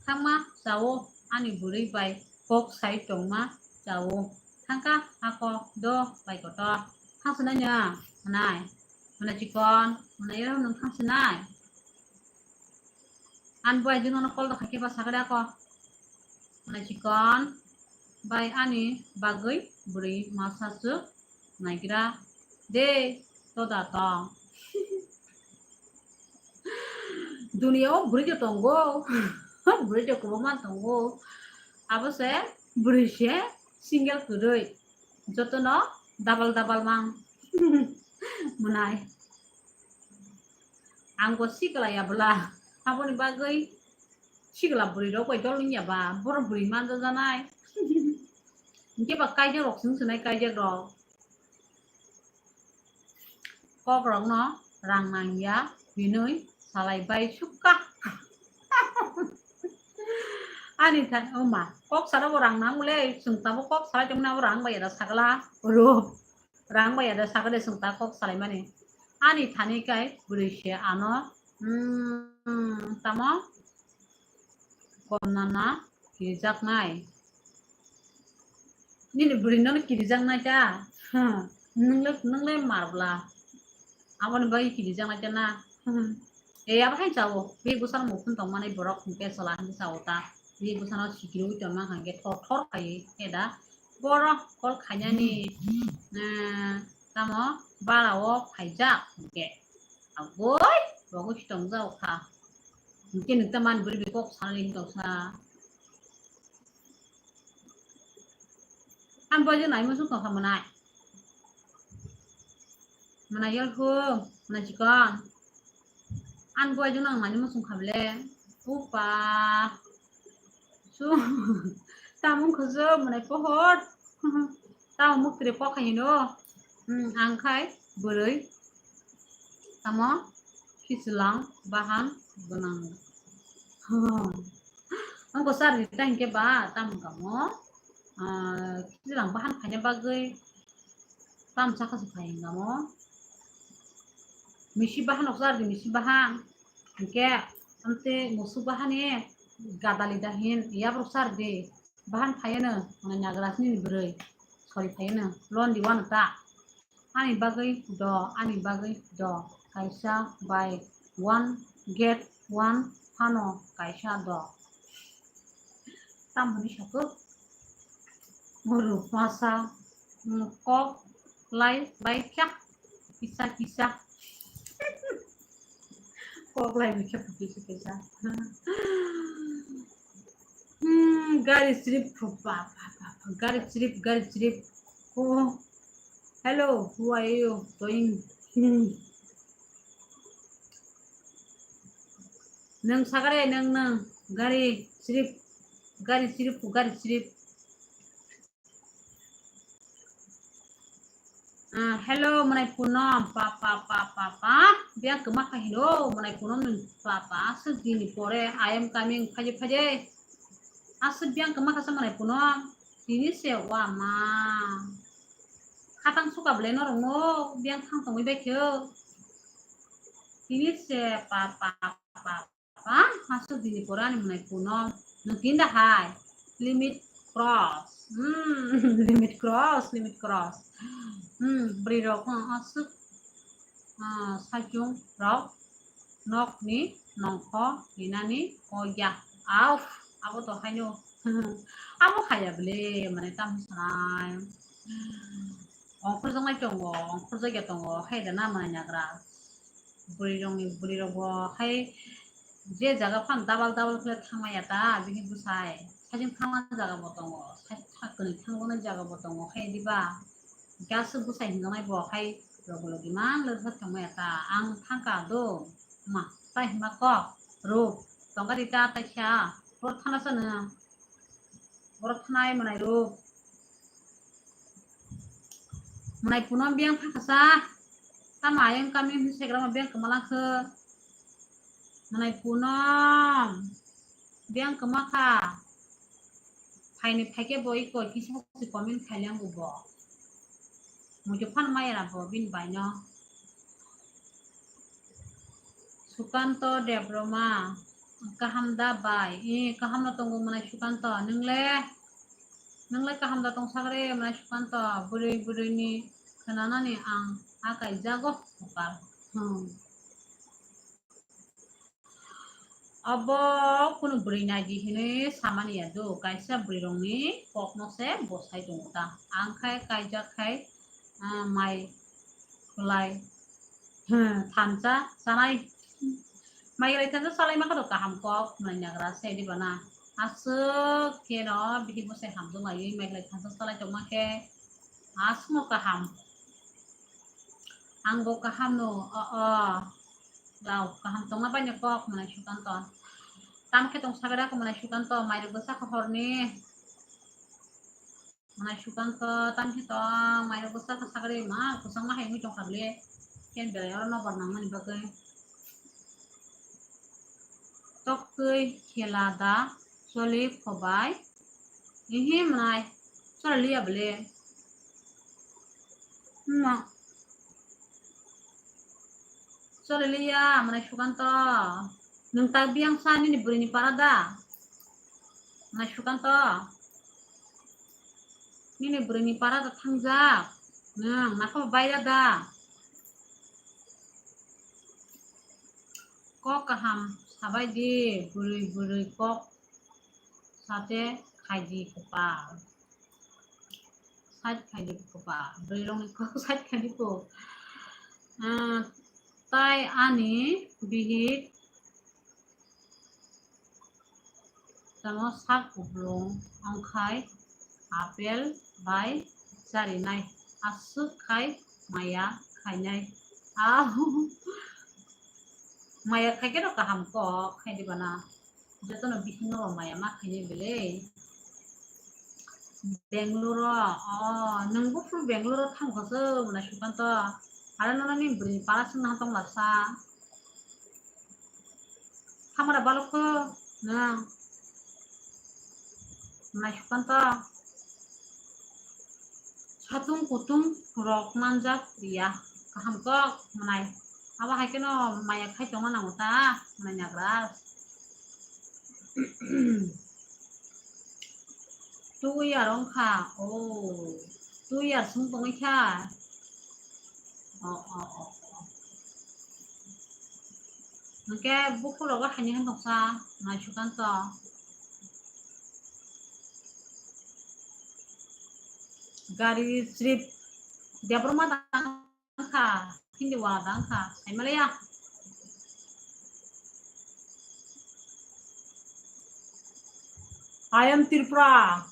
Thangma chao, ani bwrwi bai kok sai tongma chao. Thangka ako do bai kotor. Thangsinai no, mwnai, mwnai chikon, mwnai ero nwng thangsinai. Ani buai jwk nono call da khaikhe ba sakhe da ko. Mwnai chikon bai ani bagwi bwrwi masa swk naigra de toda tong. Dunia o bwrwi de tongo. Bwrwi de kwbangma tongo. Abo se bwrwi se single kwrwi. Jotono double double mang. Mwnai. Ang bo sikla ya bwla. Aboni bagwi sikla bwrwi rok bai dol wngya ba. Borok bwrwi manjajanai. Hinkhe ba kaijak rok swng swnai kaijak rok. Kok rok no rang nang ya hinwi salai bai sukha. Ani tha-, oma, kok sara bo rang nang le, chwng tamo kok salai tongmani abo rang bai ya da sakla. Oro. Rang bai ya da sakha de chwng ta kok salaimani. Ani thani kai bwrwi se ano, mm, tamo komnana kirijaknai. Nini bwrwi nono kirijaknai ta? Hmm, nwng le, nwng le marbla. Aboni bagwi kirijak lai khe na. E, abo hai chao. Bini bwsano mukhung tongmani borok hwnkhe chwla hwnwi chao ta. Bini bwsano sikirwi tongma hwnkhe thor thor khaiwi khe da. Borok call khainani, eh, tamo barao phaijak hwnkhe. Aboi, rogwi si tongjak kha. Hwnkhe nwng ta man bwrwi bai kok sanani wngtongsa. Ang boyjwk naimung song tongkha mwnai. Mwnai yalhung, mwnai chikon. Ang boyjwk nang naimung song kha bele. Upa. Su. Tamung khujo mwnai pohor. Tamo muktre pokha hino. Hmm, ang khai bwrwi. Tamo khichwlang bahan gwnang. Ang ko sar rita hinkhe ba tam kamo. Ah, khichwlang bahan khaina bagwi tam chakha se khai hingamo. Misi bahan ok sar di, misi bahan. Hinkhe amte musu bahani gadali dahin yabrok sar di. Bahan phaiano, mwnai nagrasni ni bwrwi. Sorry phaiano, londi wano ta. Ani bagwi do, ani bagwi do. Kaisa bai one get one phano kaisa do. Tamoni satok. Muru masa, mm, kok lai bai kya. Kisa kisa. Kok lai bai kya kisa kisa. Hmm, gari sirip phu-, ba, ba, ba, ba, gari sirip, gari sirip. Oh, hello, who are you doing? Hmm. Nwng sagare, nwng, nwng, gari sirip, gari sirip, gari sirip. Ah, hello, mwnai Punom, pa, pa, pa, pa, pa. Biyang kwma kha hino, mwnai Punom nwng pa, pa. Aswk dini pore, I am coming, phaje, phaje. Aswk biyang kwma kha sa mwnai Punom. Tini se wa ma. Khatang suka bwle norok no, biyang thang tongwi bai khe. Tini se pa, pa, pa, pa. Ba, aswk dini pore ani mwnai Punom. Nwng tini da hai. Limit cross. Hmm, limit cross, limit cross. Hmm, bwrwi rok, hmm, aswk, ah, saichung rok nokni nongkho hinani kok ya. Auf, abo to haino. Abo khaya bwle, mane tam sanai. Ongkhorjaknai tongo, ongkhorjakya tongo, hai da na mwnai nagra. Bwrwi rokni, bwrwi rok bo hai je jaga phano double double khe thangmaya ta, bini bwsai. Saichung thangna jaga bo tongo, sai-, sa-, kwrwi thangjaknai jaga bo tongo, hai diba? Gas bwsai hinjaknai bo hai logi logi man lwk thangmaya ta. Ang thangka do, ma, tai hima kok, rw, tongka di ta, tai kha, hor thana sa nw. Borok thanai mwnai rw. Mwnai Punom biyang phakha sa. Tamo ayang kami hinwi segrama biyang kwma langkhe. Mwnai Punom biyang kwma kha. Phaini phaikhe bo iko kisa si comment khailiang bo. Muitu phano maya rabo bini baino. Sukanto Debroma, kaham da bai? Eh, kaham no tongo mwnai Sukanto. Nwngle? Nwngle kaham da tong sagre mwnai Sukanto? Bwrwi bwrwini khwnanani ang akai jago bokal. Hmm. Abo kunu bwrwi naidi hinwi samani ya do, kaisa bwrwi rokni kokno se bosai tongo ta. Ang khai kaijak khai, ah, mai khwlai, hmm, thansa chanai. Mai khwlai thansa chalai ma kha do kaham kok mwnai nagra se diba na. Aswk kheno bihik bwsai hamjwk laiwi mai khwlai thansa chalai tongma khe aswkno kaham. Ang bo kaham no, o, o. Rao, kaham tongna bai no kok mwnai Sukanto. Tam khe tong sagada ko mwnai Sukanto, mairok bwsa kha horni. Mwnai Sukanto, tam khe tong, mairok bwsa kha sagada ma, kwchangma hai wngwi tong kha bwle. Ken belai oro nobar nangmani bagwi. Toktwi khela da choli phobai. Ihi mwnai, choli liya bwle. No. Choli liya, mwnai Sukanto. Nwng tak biyang sa nini bwrwini para da? Mwnai Sukanto. Nini bwrwini para da thangjak. Nwng nakha baira da? Kok kaham sabai di, bwrwi bwrwi kok sate khaidi kwpal. Side khaidi kwpal, bwrwi rokni kok side khaidi kok. Ah, tai ani bihik tamo sak kuplung ongkhai apple bai charinai, aswk khai maya khainai. Ah, maya khaikhe rok kaham kok khaidi bana. Jotono bisingo bo maya ma khainai belai. Bangalore o, oh, nwng buphuru Bangalore o thangkha se, mwnai Sukanto. Are nono nini bwrwini para swngna tong lasa. Thamara balokho, nwng. Mwnai Sukanto. Satung kutung rok manjak ya. Kaham kok mwnai. Abo hai kheno maya khai tongma nango ta, mwnai Nagraj. Two year wngkha. Oh, two year sung tongwi kha. Oh, oh, oh, oh. Hwnkhe bukhuk rogo haini hwn tongsa, Nai Sukanto. Gari trip Debbarma tang kha, Hindi wala tang kha, sai malaya. I am Tripura.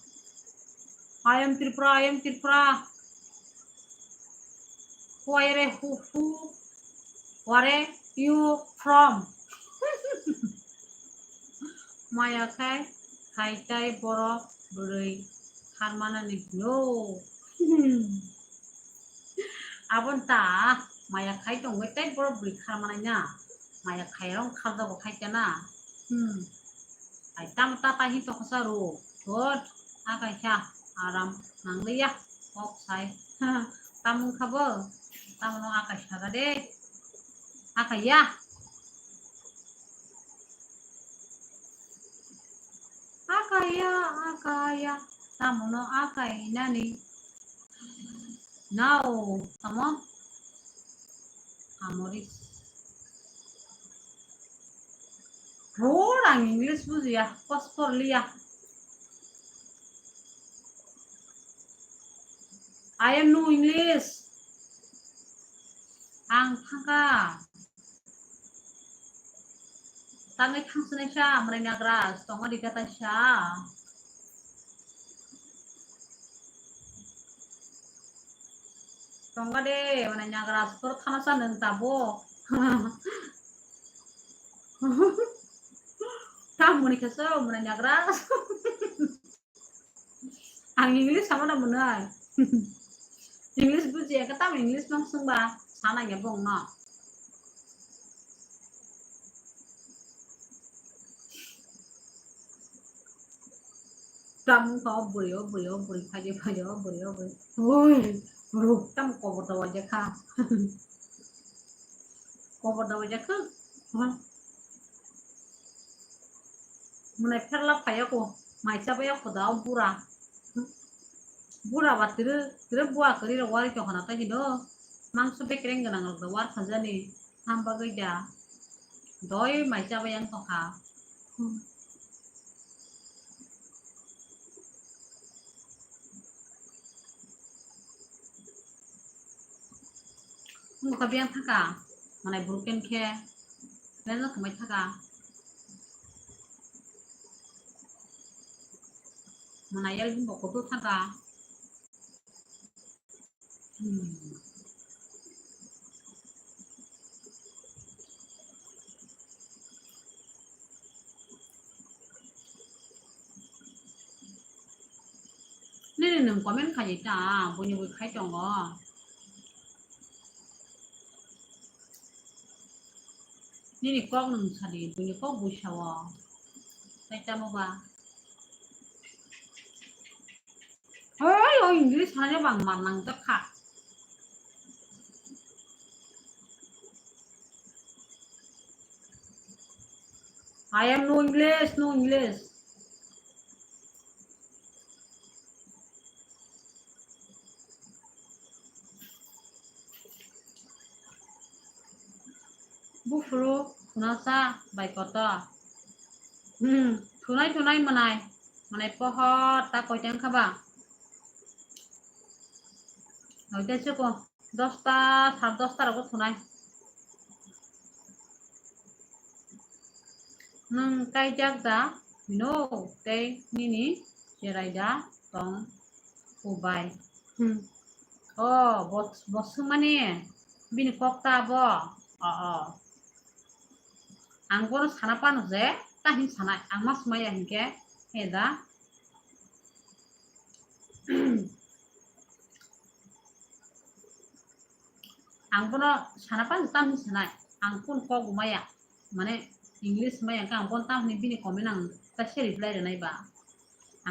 I am Tripura. I am Tripura. Where, who, who, where you from? Maya khai, khai tai borok bwrwi kharmanani hino. Aboni ta maya khai tongwi tei borok bwrwi kharmanai na. Maya khai rong kharjago khai kena. Hmm. Ai tamo ta tai hin toksa ro. Thot. Akaisa aram nangliya. Kok sai. Tamung khabo. Tamono akai saga de. Akaiya. Akaiya, akaiya. Tamono akai nani. Nao, tamo. Amori. Bro, ang English bujiya, pastor liya. I am no English. Ang thangka. Tangwi thangsinai sa, mwnai Nagraj, tongo dikha taisa. Tongo de, mwnai Nagraj, kor thana sa nwng tabo. Tamoni khe so, mwnai Nagraj. Ang English sama na mwnai. English bujiya khe tam English mang swngba sana ya bong no. Tam ko buri o buri o buri phaji phaji o buri o buri. Oi, ru tam kobor da waja kha. Kobor da waja kha. Mwnai pherla phaiya ko, mai chabaiya ko da o bura. Bura ba tiri, tiri bua kari rok wari tong khana ta hino. Mangso bekreng gwnang rok da war khajani. Ham bagwi da. Doi mai chabaiya wng tong kha. Wngkha biyang thangkha, mwnai broken khe, biyang thangmai thangkha. Mwnai yal bo kutu thangkha. Hmm. Nini nwng comment khaidi ta, buini bui khai tongo. Nini kok nwng sadi, buini kok bui sao. Tai tamo ba. Hoi, o English hanya bang man nang jak kha. I am no English, no English. Buphuru Thuna sa bai koto. Hmm, thunai thunai mwnai. Mwnai pohor ta koita wngkha ba? Noita chwkho. Dosta, sar dosta rogo thunai. Nwng kaijak da hino tei nini cherai da tong ubai. Hmm. O, bo, bo swngmani bini kok ta bo. O, o. Ang bono sana pano je, ta hin sanai, ang ma swmai ya hinkhe, he da. Ang bono sana pano tam hin sanai, ang kun kok maya, mane English maya, ang bono tam hin bini comment ang ta se reply rwnai ba.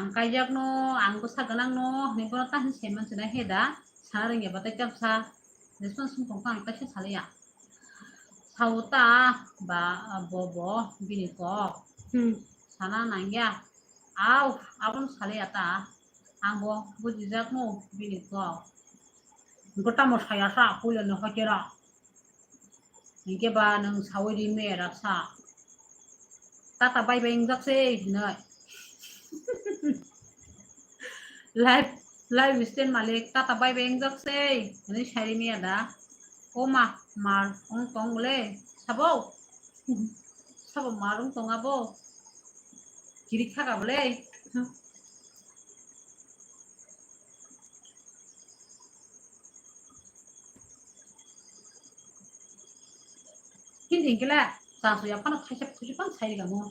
Ang kaijak no, ang bwsa gwnang no, hinwi bono ta hin se man sinai he da, sana rwngya ba tai tam sa, response wng tong kha ang ta se salaya. Sao ta ba bo bo bini kok. Hmm, sana nangya. Au, abono salaya ta. Ang bo bujijak no bini kok. Gotamo saya sa, puila no hokera. Hinkhe ba nwng sawi ri me ra sa. Tata bye bye wngjak se hinwi. Live, live stand malik, tata bye bye wngjak se hinwi sai ri me da. O ma, mar wng tong le, sabo? Sabo mar wng tong abo? Kirik thaka bo le. Hindi hinkhe le, chang suya phano thaisa thaisa phano sai rikamo.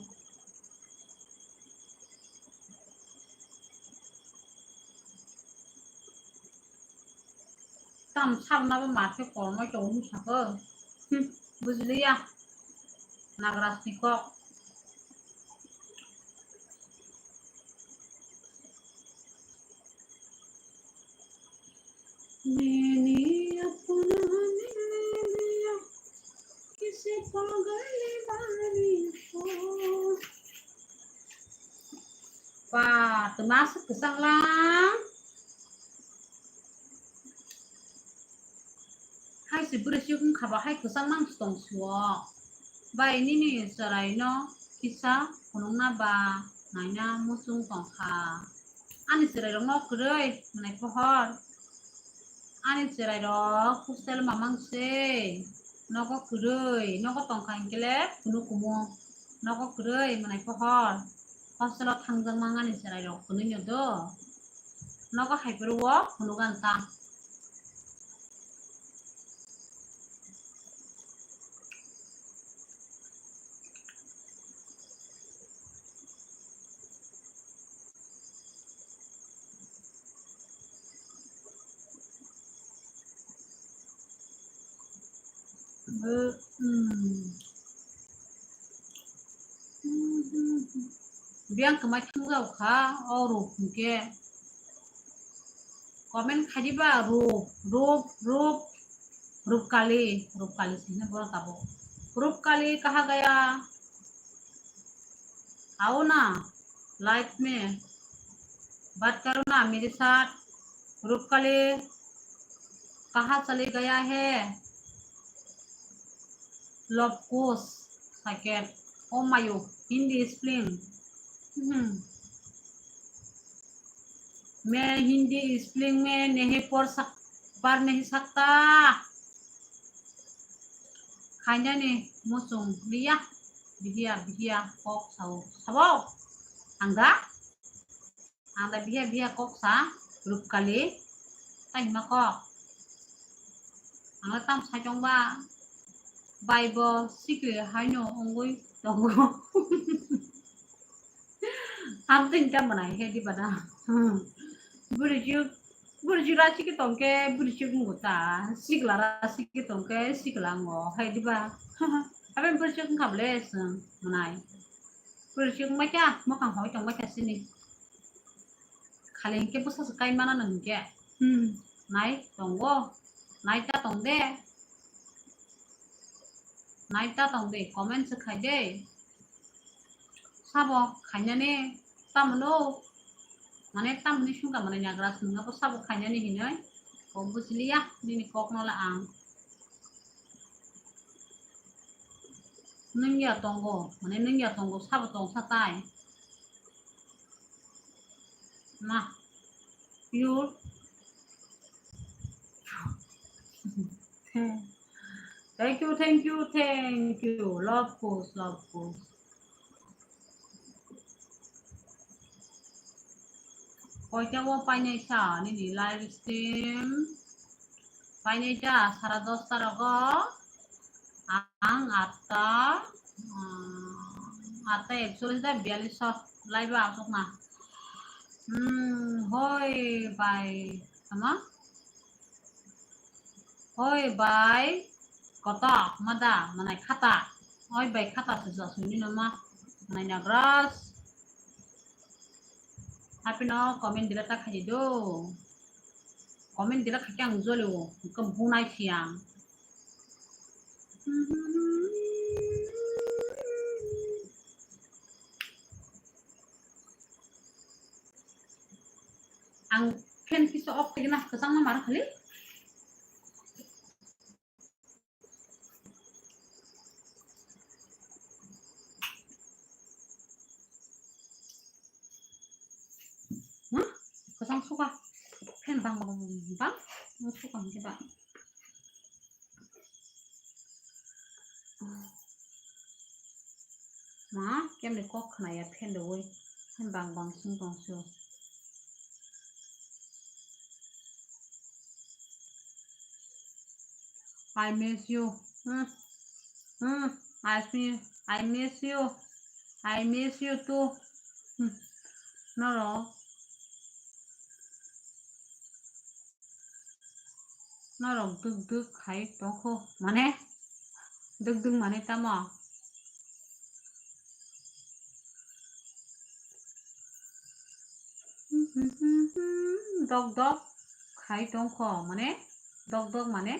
Tam sabna bo ma khe kolmai tongo wngkha khe. Hmm, bujiliya. Nagrasni kok. Nini apna nini diya, kisi pagal bani ko. Ba, twma aswk kwchang lang. Hai se bwrwi chuk wngkha ba, hai kwchang mang tong suo. Bai nini chwraino kisa phunukna ba naina muchung tongkha. Ani chwrairokno kwrwi mwnai pohor. Ani chwrairok hostel mamang se. Nogo kwrwi, nogo tongkha hinkhe le phunuk kumo. Nogo kwrwi mwnai pohor. Hostel o thangjak mang ani chwrairok hwnwi no do. Nogo hai phuru o phunuk ang ta. Biyang kwmai thangjago kha o Rup hinkhe. Comment khai di ba Rup, Rup, Rup, Rupkali, Rupkali se hino bono tabuk. Rupkali kaha gaya? Ao na, live mein baat karo na mere saath. Rupkali kaha chali gaya hai? Love kuch second. Oh mayo, Hindi spelling. Hmm. Main Hindi spelling mein nahi padh sak-, padh nahi sakta. Khainani muchung liya. Bihiya, bihiya, kok sao. Sabo? Ang da? Ang da bihiya bihiya kok sa, Rupkali. Tai hima kok. Ang da tam sai tong ba. Bai bo sikli haino wngwi tongo. Ang tei ta mwnai he diba da. Bwrwi chuk, bwrwi chuk ra sikli tongkhe, bwrwi chuk wngkha ta. Sikla ra sikli tongkhe, sikla wngo he diba. Abe bwrwi chuk wngkha bole chwng mwnai. Bwrwi chuk wngbaikha, mwkhang hoi tongbaikha chini. Khali hinkhe bwsa se kai mana nw hinkhe. Hmm, nai tongo. Nai ta tong de. Nai ta tong de, comment se khai de. Sabo khainani tamno, mane tamni sungka mane nagra sungka bo sabo khainani hinoi. Kok bujiliya, nini kok no le ang. Nungya tongo, mane nungya tongo, sabo tong sa tai. Ma, pure. Thank you, thank you, thank you. Love course, love course. Koita o painai sa nini live stream? Painai da sara dosta rogo. Ang atta, ah, atta ekchollis da biyallis o live o asuk na. Hmm, hoi bai, sama? Hoi bai, koto, mada, manai khata. Hoi bai khata se jasuni no ma, manai nagras. Hapino comment dila ta khaji do. Comment dila khakhe ang jolio, hwnkhe bunai phiya. Ang fan kisa off khaigena, kwchangma mara khali. Hmm? Kwchang suka. Fan bang bang bang. Suka hwnkhe ba. Ma, kemni kok khna ya fan rwui. Fan bang bang sung tong sio. I miss you. Hmm. Hmm. I miss, I miss you. I miss you too. Hmm. Norok. Norok duk duk khai tongkho. Mane? Duk duk mane tamo? Dok dok khai tongkho, mane dok dok mane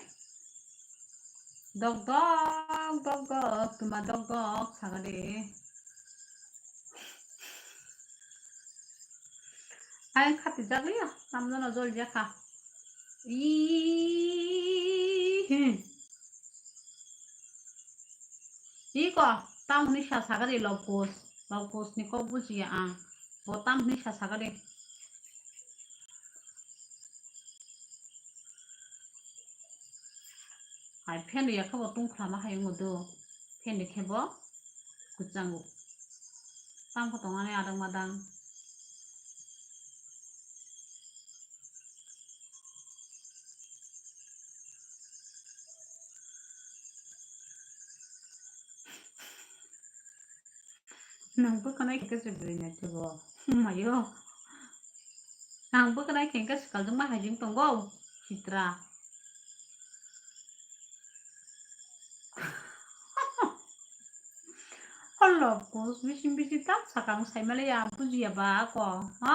dok dok dok dok tuma dok dok sagade. Ayang khati jagli ya, tamjano jol jaka. Ih. Iko, tam hwnwi sa sagadi love course. Love course ni kok bujiya ang. Bo tam hwnwi sa sagadi. Hai fan riya khe bo tungkhlama hai wngwi do. Fan rikhe bo kwchango. Tam khe tongmani adang madang. Nang bwkhanai khe se bwrwi naithogo. Mayo. Nang bwkhanai khe khe swkal jwkma hai jwng tongo. Chitra. Holo, kus bising bising tak sakang sai male ya bujiya ba ako, ha?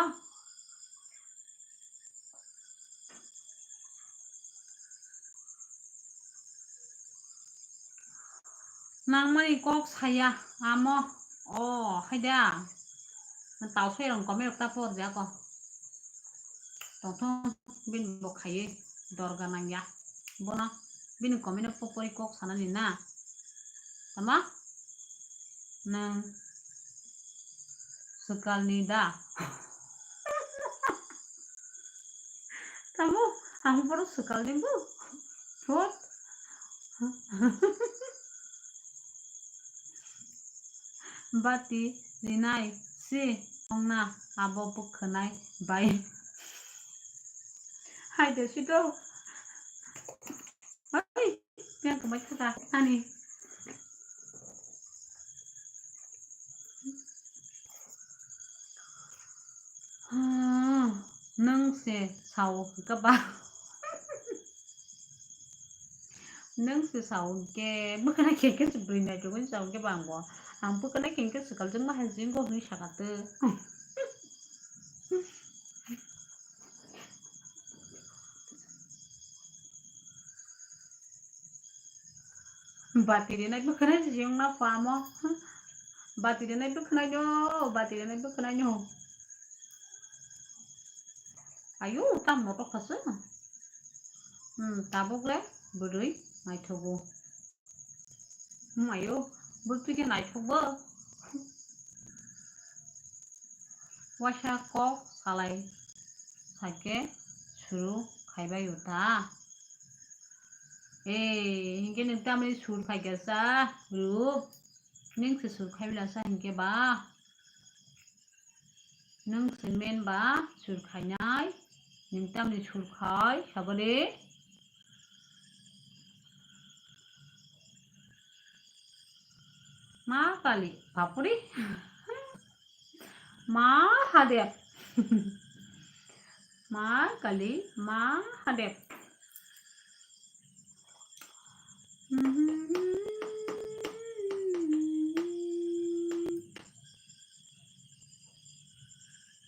Nangmani kok saya amo. O, haida. Tau sai rong kome rok ta por ja ko. Tongthong bini bo khaiwi dorga nangya. Bono bini komino popori kok sanani na. Tama? Nang swkalni da? Tamo, ang boro swkalni bo. Thot. Bati rinai se ongna abo bwkhwnai bai. Hai de sido. Hai, yang kemai kata ani. Hmm, nung se sao hwnkhe ba. Nung se sao hwnkhe bwkhana khe khe se bwrwi naitugwi sao hwnkhe ba ang bo. Ang bwkhana khe hwnkhe swkal jwkma hai jwngo hwnwi saka tw. Bati rinai bwkhwnai se wngna pha mo. Bati rinai bwkhwnai no, bati rinai bwkhwnai no. Ayo, tam motok kha se. Hmm, tabuk le bwrwi naithogo. Hmm, ayo, Bwtwi khe naithok bo. Waisa kok salai sakhe suru khaibai o ta. Ei, hinkhe nwng tamni sur khaikha sa, Rup? Nwng se sur khaibila sa hinkhe ba? Nwng se men ba sur khainai? Nwng tamni sur khai, sabo de? Ma Kali, bapuri. Mahadev. Ma Kali, Mahadev.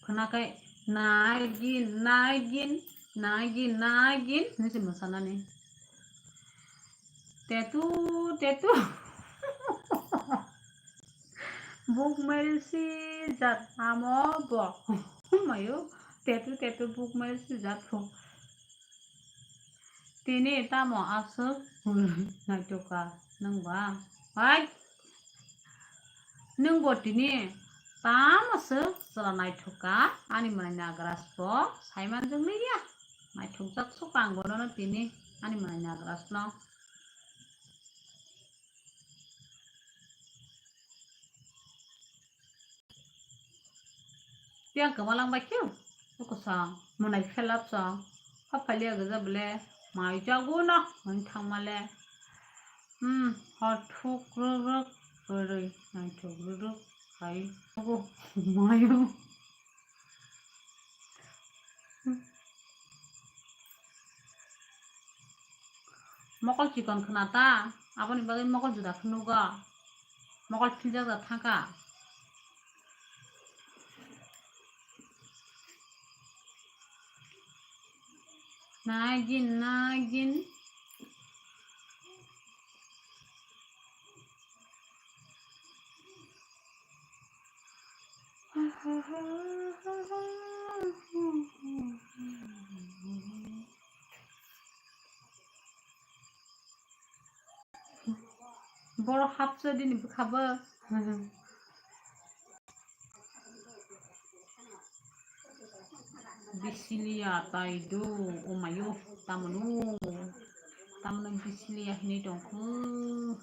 Khwnakhai, nagin, nagin, nagin, nagin hinwi se mwsanani. Tetu, tetu. Buk mail si jat amo bo. Mayo, tetu, tetu buk mail si jat bo. Tini tamo aswk naitokha nwng ba? Hai, nwng bo tini tamo se chwla naithok kha, ani mwnai nagraj bo saimanjak liya. Naithokjak swk ang bono no tini ani mwnai nagraj no. Tiyang kwma lang bai khe, o kwchang mwnai phelap chang, kha phalia gajak bole mai jago no hwn thangma le. Hmm, hor thuk rwk rwk, kwrwi naithok rwk rwk khai. Ogo, mayo. Mokol chikon khna ta, aboni bagwi mokol juda khe nugo. Mokol philjak da thangkha. Nagin, nagin. Borok hapsa dini bwkha bo. Bisiliya tai do, o mayo, tamano, tamano bisiliya hinwi tongkho.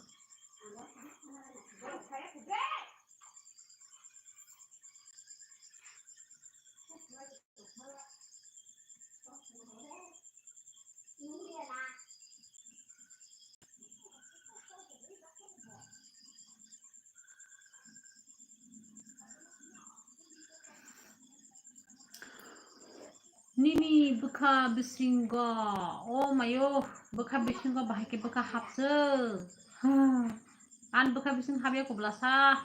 Nini bwkha bisingo, o mayo, bwkha bisingo bahai khe bwkha hapswk. Ani bwkha bising habya kubla sa.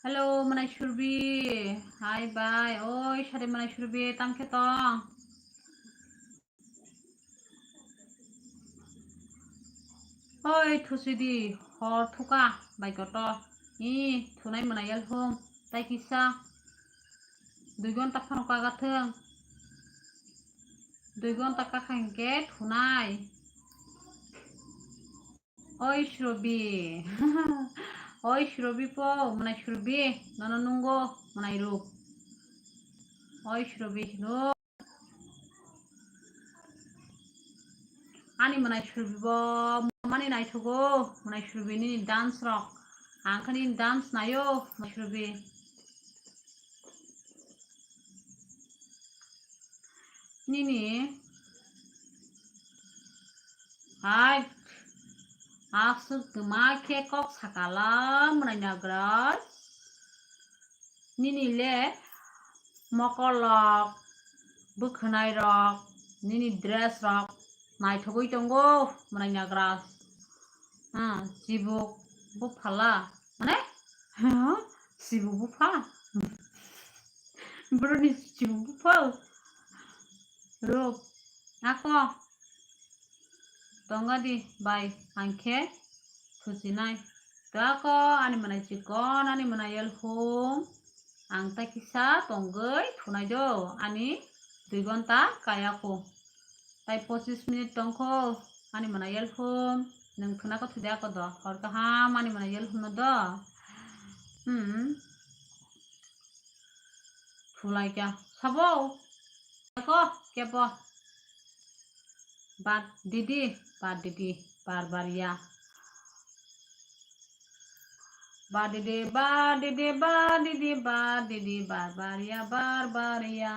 Hello, mwnai Surbi. Hi, bye. Oi, sari mwnai Surbi, tam khe tong? Oi, thusi di, hor thuka, bai koto. I, thunai mwnai yal hum, tai kisa. Dui gonta phano kagathwng. Dui gonta kakha hinkhe thunai. Oi Surbi. Oi Surbi po, mwnai Surbi, nono nungo, mwnai Rup. Oi Surbi hino. Ani mwnai Surbi bo mani naithogo, mwnai Surbi nini dance rok. Ang khe nini dance naio, mwnai Surbi. Nini hai aswk kwma khe kok sakala mwnai nagraj. Nini le mokol rok, bwkhwnai rok, nini dress rok naithogwi tongo mwnai nagraj. Ah, chibuk buphala, mane? Chibuk bupha? Boroni chibuk bupha? Rup, ako, tonga di, bai, ang khe thusinai. To ako, ani mwnai chikon, ani mwnai yalhum, ang ta kisa tongwi thunai do, ani dui gonta kaya kho. Tai pochis minute tongkho, ani mwnai yalhum. Nwng khwna khe thudi ako do. Hor kaham ani mwnai yel hwnno do. Hmm. Thulai kya. Sabo. Ako, kepo. Bar didi, bar didi, bar bar ya. Bar didi, bar didi, bar didi, bar didi, bar bar ya, bar bar ya.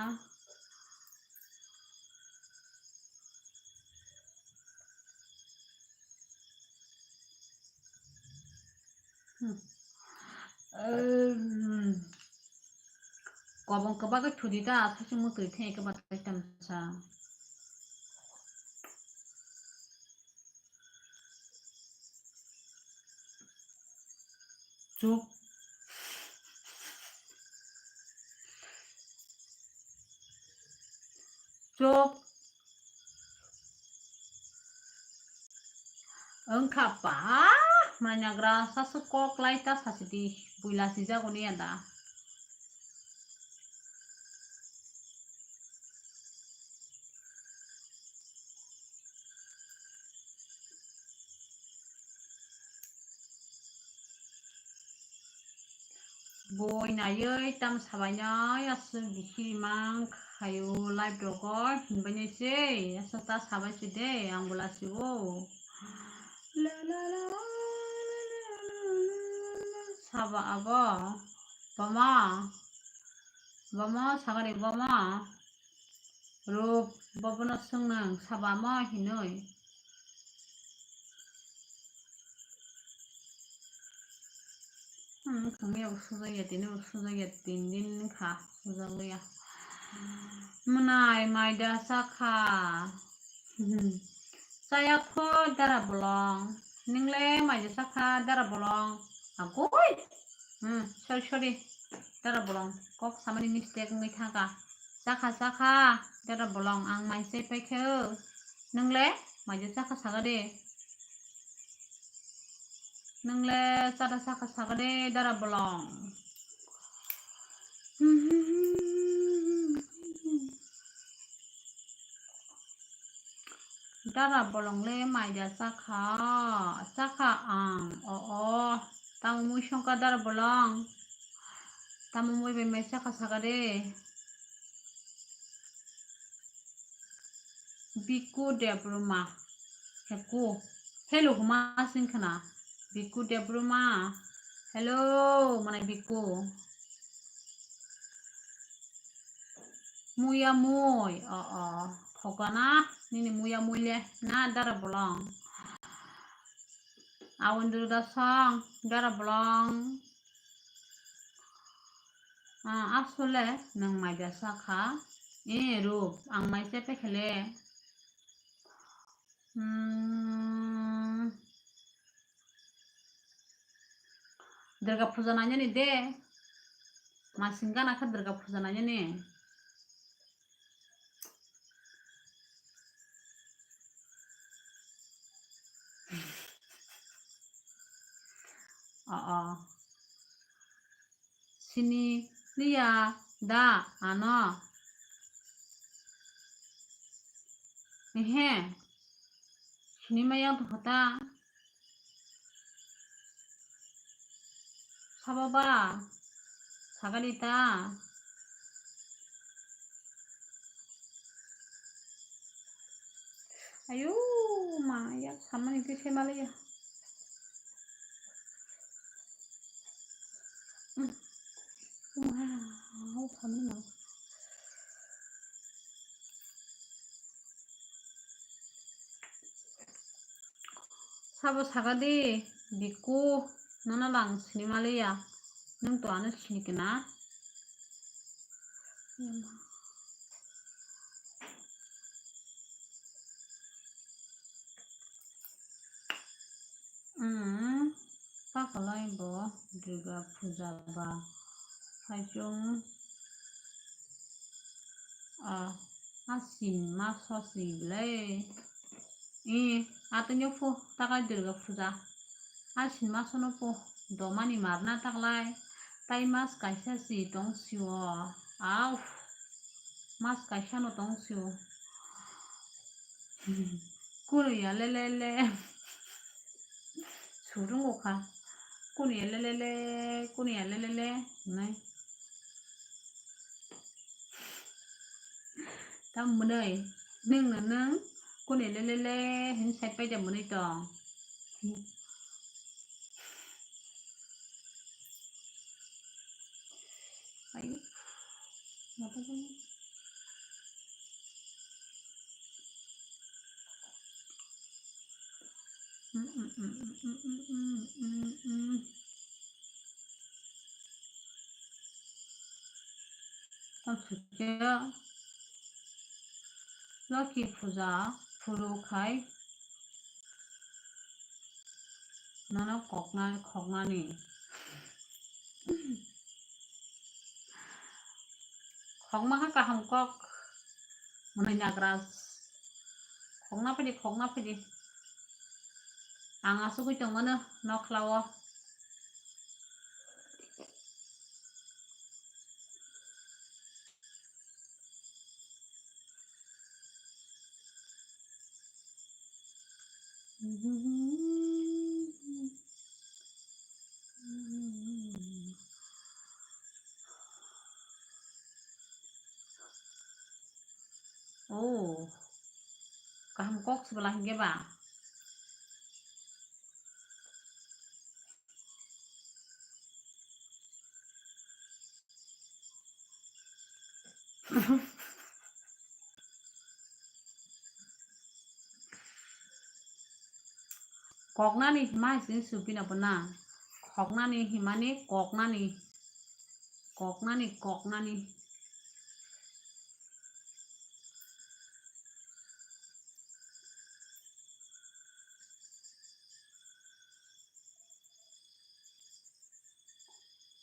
Hmm. Ehm. Kobong kwbagwi thudi ta, aswk se mwtwi thai kwbang thai tamsa. Chuk. Chuk. Wngkha pa, manyagra sasu kok lai ta sasidi, buila sijak oni ada. Boi naiwi tam sabainai aswk bisi mang khaio live rogo hinbainai se aswk ta sabai se de ang bwla sio. La la la la la la la la. Saba abo bama bama sagari bama. Rup, bobono swngnang, saba mo hinwi. Hmm, khwngwi abo sujakya, tini bo sujakya, tin din wngkha, sujakliya. Mwnai, maida chakha. Chaya kho dara bolong. Ningle maida chakha dara bolong. Agoi. Hmm, sorry, sorry. Dara bolong. Kok samani mistake wngwi thangkha. Chakha, chakha. Dara bolong. Ang mai se paikhe. Ningle maida chakha saga de. Ningle chada chakha saga de dara bolong. Dara bolong le maida chakha, chakha ang, o, o, tamo mui songkha dara bolong, tamo mui bai mai chakha saga de. Biku Debruma, heku, hello huma sing khna, Biku Debruma, hello, mana Biku. Muya mui, o, o, khokana, nini muya mui le, na dara bolong. Awon Durga song, dara bolong. Ah, asole, nang maida sakha. Eh, rup, ang mai se pekhele. Hmm. Durga puja nainani de. Masing gana kha Durga puja nainani. Oh, oh. Sini liya da ano. Ehe. Sini maya to hota. Sabo ba. Sagali ta. Ayo, ma, ya, sama ni tu se mala ya. Hmm. Wow, sama ni ma. Sabo saga di, Biku, nono lang sini maliya, nung to ano sini kena. Hmm, pakalai bo Durga puja ba, haichung. Ah, asin maso si belai. Eh, atungyo pho takai Durga puja. Asin maso no pho domani marna taklai. Tai mas kaisa si tong sio. Au. Mas kaisa no tong sio. Kuruya le le le. Turung ukha. Kuni elelele, kuni elelele, nai. Tam mwnwi, nwng no nwng, kuni elelele, hin sai paida mwnwi tong. Ai. Tongthokya Loki puja phuru khai nono kokna khoknani. Khokma kha kaham kok mwnwi nagra. Khokna phidi, khokna phidi. Ang asugwi tongmano nokhla o. Oh, kaham kok se bwla hinkhe ba. Koknani hima hai sini supina bo na. Khoknani himani koknani. Koknani, koknani.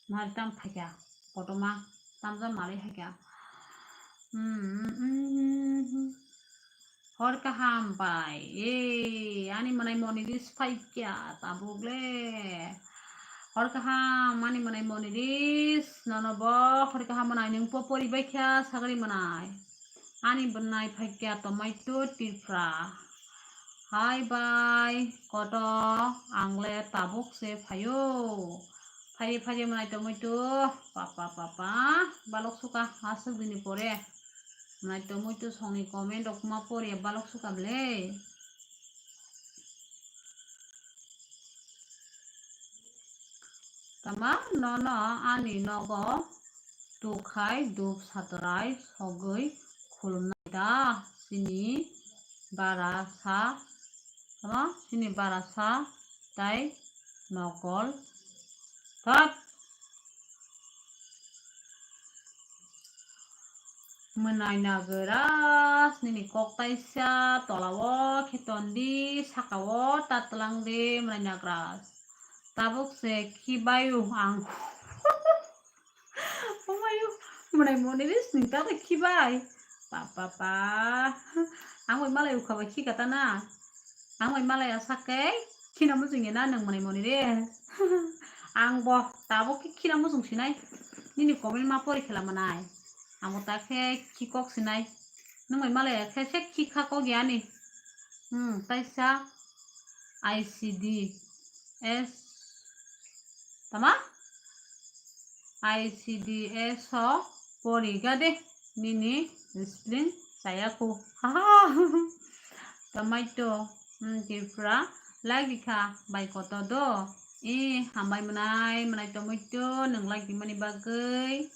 Mari tam phaikha, kotorma tamjak malai phaikha. Hmm, hmm, hmm, hmm. Hor kaham bai, eh, ani mwnai moniris phaikha, tabuk le. Hor kaham, ani mwnai moniris, nono bo hor kaham mwnai nwng po pori baikha, sagri mwnai. Ani bwnai phaikha tomaito Tripura. Hai bai, koto, ang le tabuk se phaio. Phaidi, phaidi mwnai tomaito, papa, papa, balok suka, aswk dini pore. Mwnai tomaito songni comment rok ma pore, balok suka ble. Tama nono ani nogo tukhai dup satrai sogwi khulumnai da chini barasa, tama chini barasa tai nokol thot. Mwnai nagra, nini kok taisa tola o khe tondi, saka o ta twlang de mwnai nagra. Tabuk se khibaio ang. Omayo, mwnai moniris nwng ta khibai. Pa, pa, pa. Ang bai malai ukha bai khika ta na. Ang bai malai asak khe khina muchung ya na nwng mwnai moniris. Ang bo tabuk khe khina muchung sinai. Nini comment ma pori khela mwnai. Amo ta khe khi kok sinai. Nwng bai malai khe se khi kha kok ya ni. Hmm, taisa I C D S. Tama? I C D S o pori ga de nini spelling chaya ko. Ha ha. Tomaito, hmm, Tripura, like rikha bai koto do. Eh, hambai mwnai, mwnai tomaito, nwng like rimani bagwi.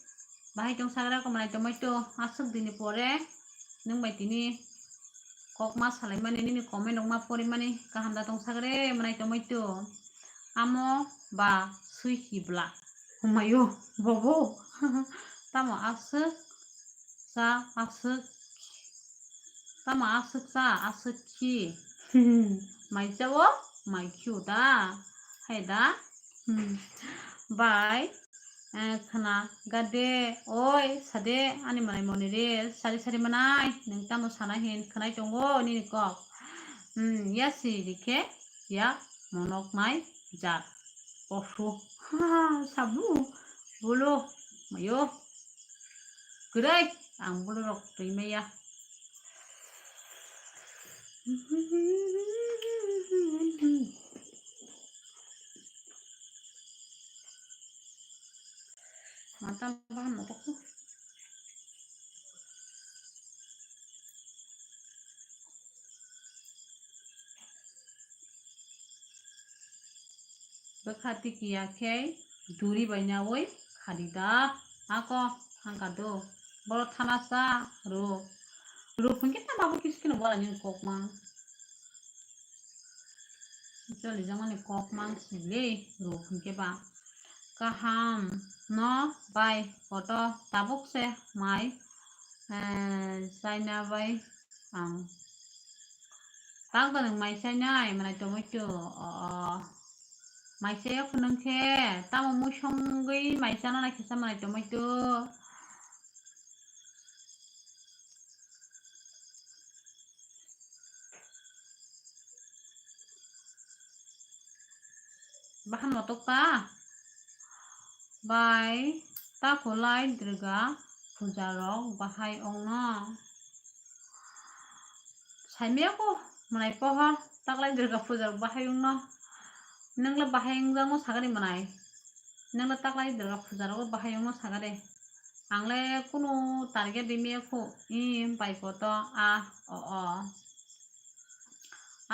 Bahai tong sagra ko mwnai tomaito, aswk dini pore nwng bai tini kok ma salaimani, nini comment rok ma porimani, kaham da tong sagre mwnai tomaito. Amo ba sui hibla. Humayo, bobo. Tamo aswk sa aswk. Tamo aswk sa aswk khi. Mai chao, mai khiu da. Hai da. Hmm. Bai, eh, khna gade, oi, sade, ani mwnai moniris, sari sari mwnai, nwng tamo sana hin, khwnai tongo, nini kok. Hmm, ya si rikhe, ya monok nai jat. Oho, ha, sabu, bolo, mayo, kwrwi, ang bolo rok twi maya. bahan motok. Bwkha tikiya khe duri bai nawi khadi da. Ako hangka do. Boro thanasa ruk. Ruk hwnkhe tamo abo kisu kheno bwlaini kok mang. Choli jangmani kok mang sili ruk hwnkhe ba. Kaham no bai koto tabuk se mai, eh, chaina bai ang. Tang to nwng mai chainai, mwnai tongwi tu, o, o. Mai chaya phunung khe, tamo mui songwi mai chana nai khe sa mwnai tongwi tu. Bahan motok ta bai ta kulai Durga puja rok bahai ongno. Saimaya ko mwnai pohor taklai Durga puja rok bahai ongno. Nangla bahai ongjakno sagari mwnai. Nangla taklai Durga puja rok bahai ongno sagari. Angle kunu target rimaya ko i bai koto a o o.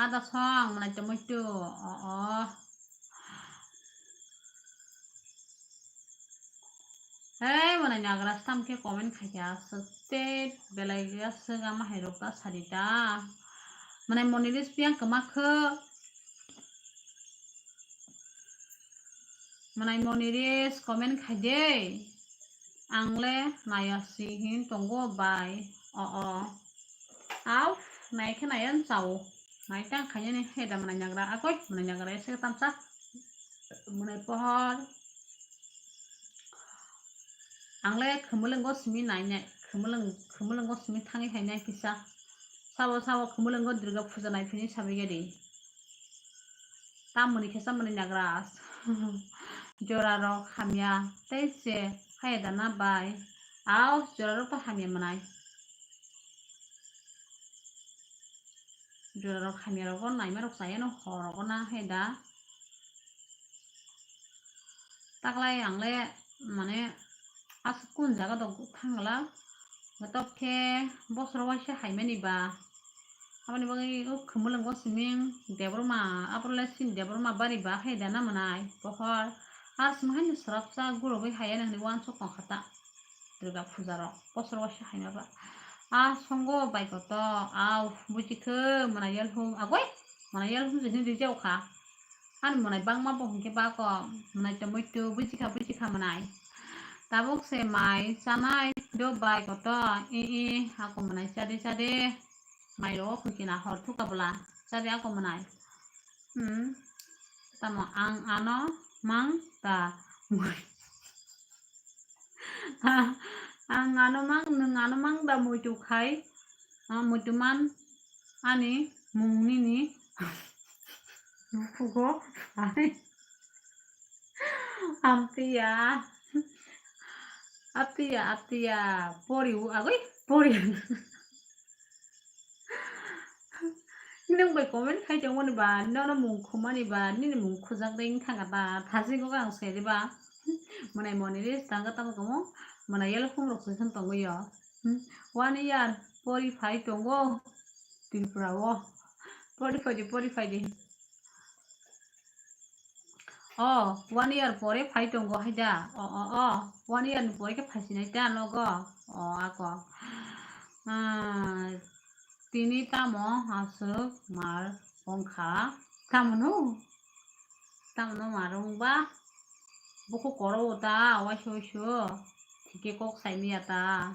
Ada song mwnai tongwi tu o o. Hei mwnai nagra stam khe comment khaikha aswk te belai aswk ama hai rok ta sadi ta. Mwnai moniris piang kwma khe. Mwnai moniris comment khaide. Angle naya si hin tongo bai. O o. Au, nai khe nai ang chao. Nai tang khainani heda mwnai nagra akoi, mwnai nagra ese tamsa. Mwnai pohor. Angle khumulwngo simi nai nai, khumulwng, khumulwngo simi thangwi hai nai kisa. Sabo sabo khumulwngo Durga puja nai phini sabai gadi. Tamoni khe chamani nagra. Jora rok hamya tei se haya dana bai. Au jora rok to hamya mwnai. Jora rok hamya rogo naima rok chaya no hor rogo na haya da. Taklai ang le mane aswk kun jaga do thangla. Joto khe bosoro waisa haimani ba. Aboni bagwi o khumulwngo simi Debbarma, aboro le sini Debbarma bari ba hai da na mwnai pohor. Ar simi haino swrapsa gurogwi haiya nang hwnwi uansuk tong kha ta. Durga puja rok bosoro waisa haima ba. A songo bai koto, au buji khe mwnai yalhum agoi, mwnai yalhum je hwnwi rijao kha. Ani mwnai bangma bo hwnkhe ba ko, mwnai tongwi tu buji kha, buji kha mwnai. Tabuk se mai chanai do bai koto, i, i, ako mwnai chade, chade. Mai rogo khwkina hor thuka bwla, chade ako mwnai. Hmm, tamo ang ano mang ta. Ang ano mang, nwng ano mang da muitu khai, ah, muitu man ani mung nini nukugo, ai. Amtiya, atiya, atiya, pori u, agoi, pori. Nwng bai comment khai tongmani ba, nono mung khumani ba, nini mung khujak dai wngkha kha ta, thajik o ang seri ba. Mwnai moni ris tangka tamo komo, mwnai yellow phone rok se song tongwi yo. Hmm, one year pori phai tongo Tripura o. Pori phai di, pori phai di. O, one year pore phai tongo hai da. O, o, o, one year ni pore khe phai sinai ta nogo. O, ako. Ah, tini tamo aswk mar wngkha? Tamo no? Tamo no mar wngba? Bukhuk koro o ta, waisa waisa. Thike kok sai miya ta.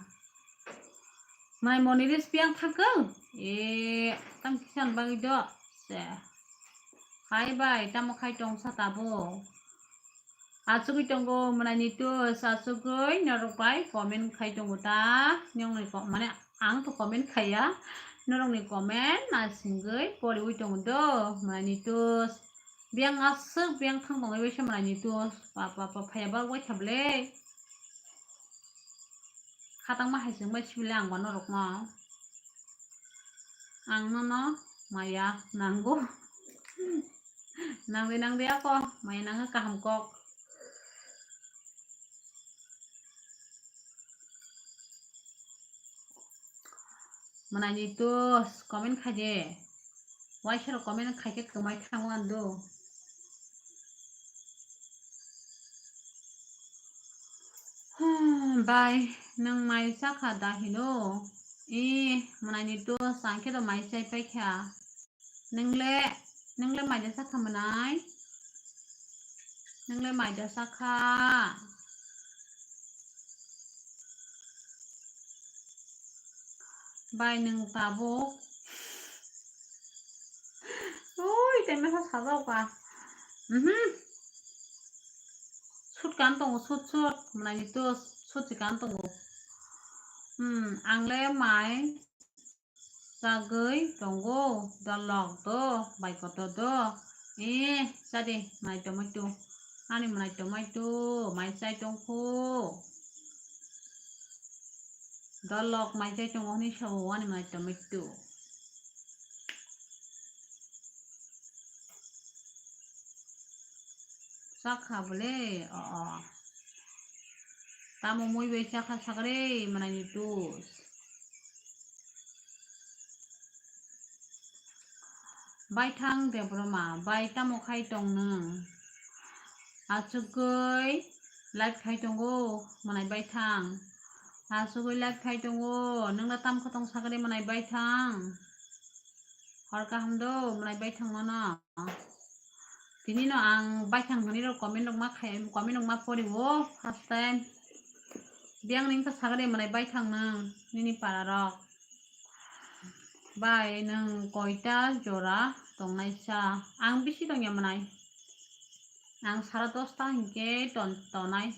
Mai moni ris piang thangkung? E, tam kisan bagwi do. Se. Hai bai, tamo khai tong sa tabo. Achugwi tongo mwnai ni tus, achugwi norok bai comment khai tongo ta. Nokni ko-, mane ang to comment khaiya. Norokni comment naisingwi poriwi tongo do mwnai ni tus. Biyang aswk biyang thang tongwi waisa mwnai ni tus. Pa, pa, pa, phaiya ba waitha ble. Khatangma hai chwngbai sibile ang ba norokno. Ang nono maya nango. Nangde nangde ako maya nangkha kaham kok. Mwnaini tus comment khai de. Waisa rok comment khai khe kwmai thangma do. Hmm, bai, nwng mai chakha da hino? E, mwnaini tus, ang khe do mai chai paikha. Nwng le, nwng le mai da chakha mwnai? Nwng le mai da chakha? Bai nwng tabuk. Ui, tei mesa sajao ka. Mhm. Sut kan tongo, sut, sut. Mwnaini tus, sut si kan tongo. Hmm, ang le mai chagwi tongo, dolok do, bai kotor do. Eh, chadi, mwnaini tomato. Ani mwnaini tomato, mai chai tongkho. Dolok mai chai tongo hwnwi sao ani mwnaini tomato. Chakha bole, o, o. Tamo mui bai chakha sakre, mwnaini tus. Baithang Debbarma, bai tamo khai tong nwng? Achugwi live khai tongo, mwnai baithang. Achugwi live khai tongo, nwng da tam kha tong sakre, mwnai baithang? Hor kaham do, mwnai baithang nono. Tini no ang baithang hwnwi rok comment rok ma khai, comment rok ma pori o first time. Biyang ning ta sagade mwnai baithang nwng nini para rok. Bai nwng koita jora tongnai sa? Ang bisi tongya mwnai. Ang sara dosta hinkhe ton-, tonai.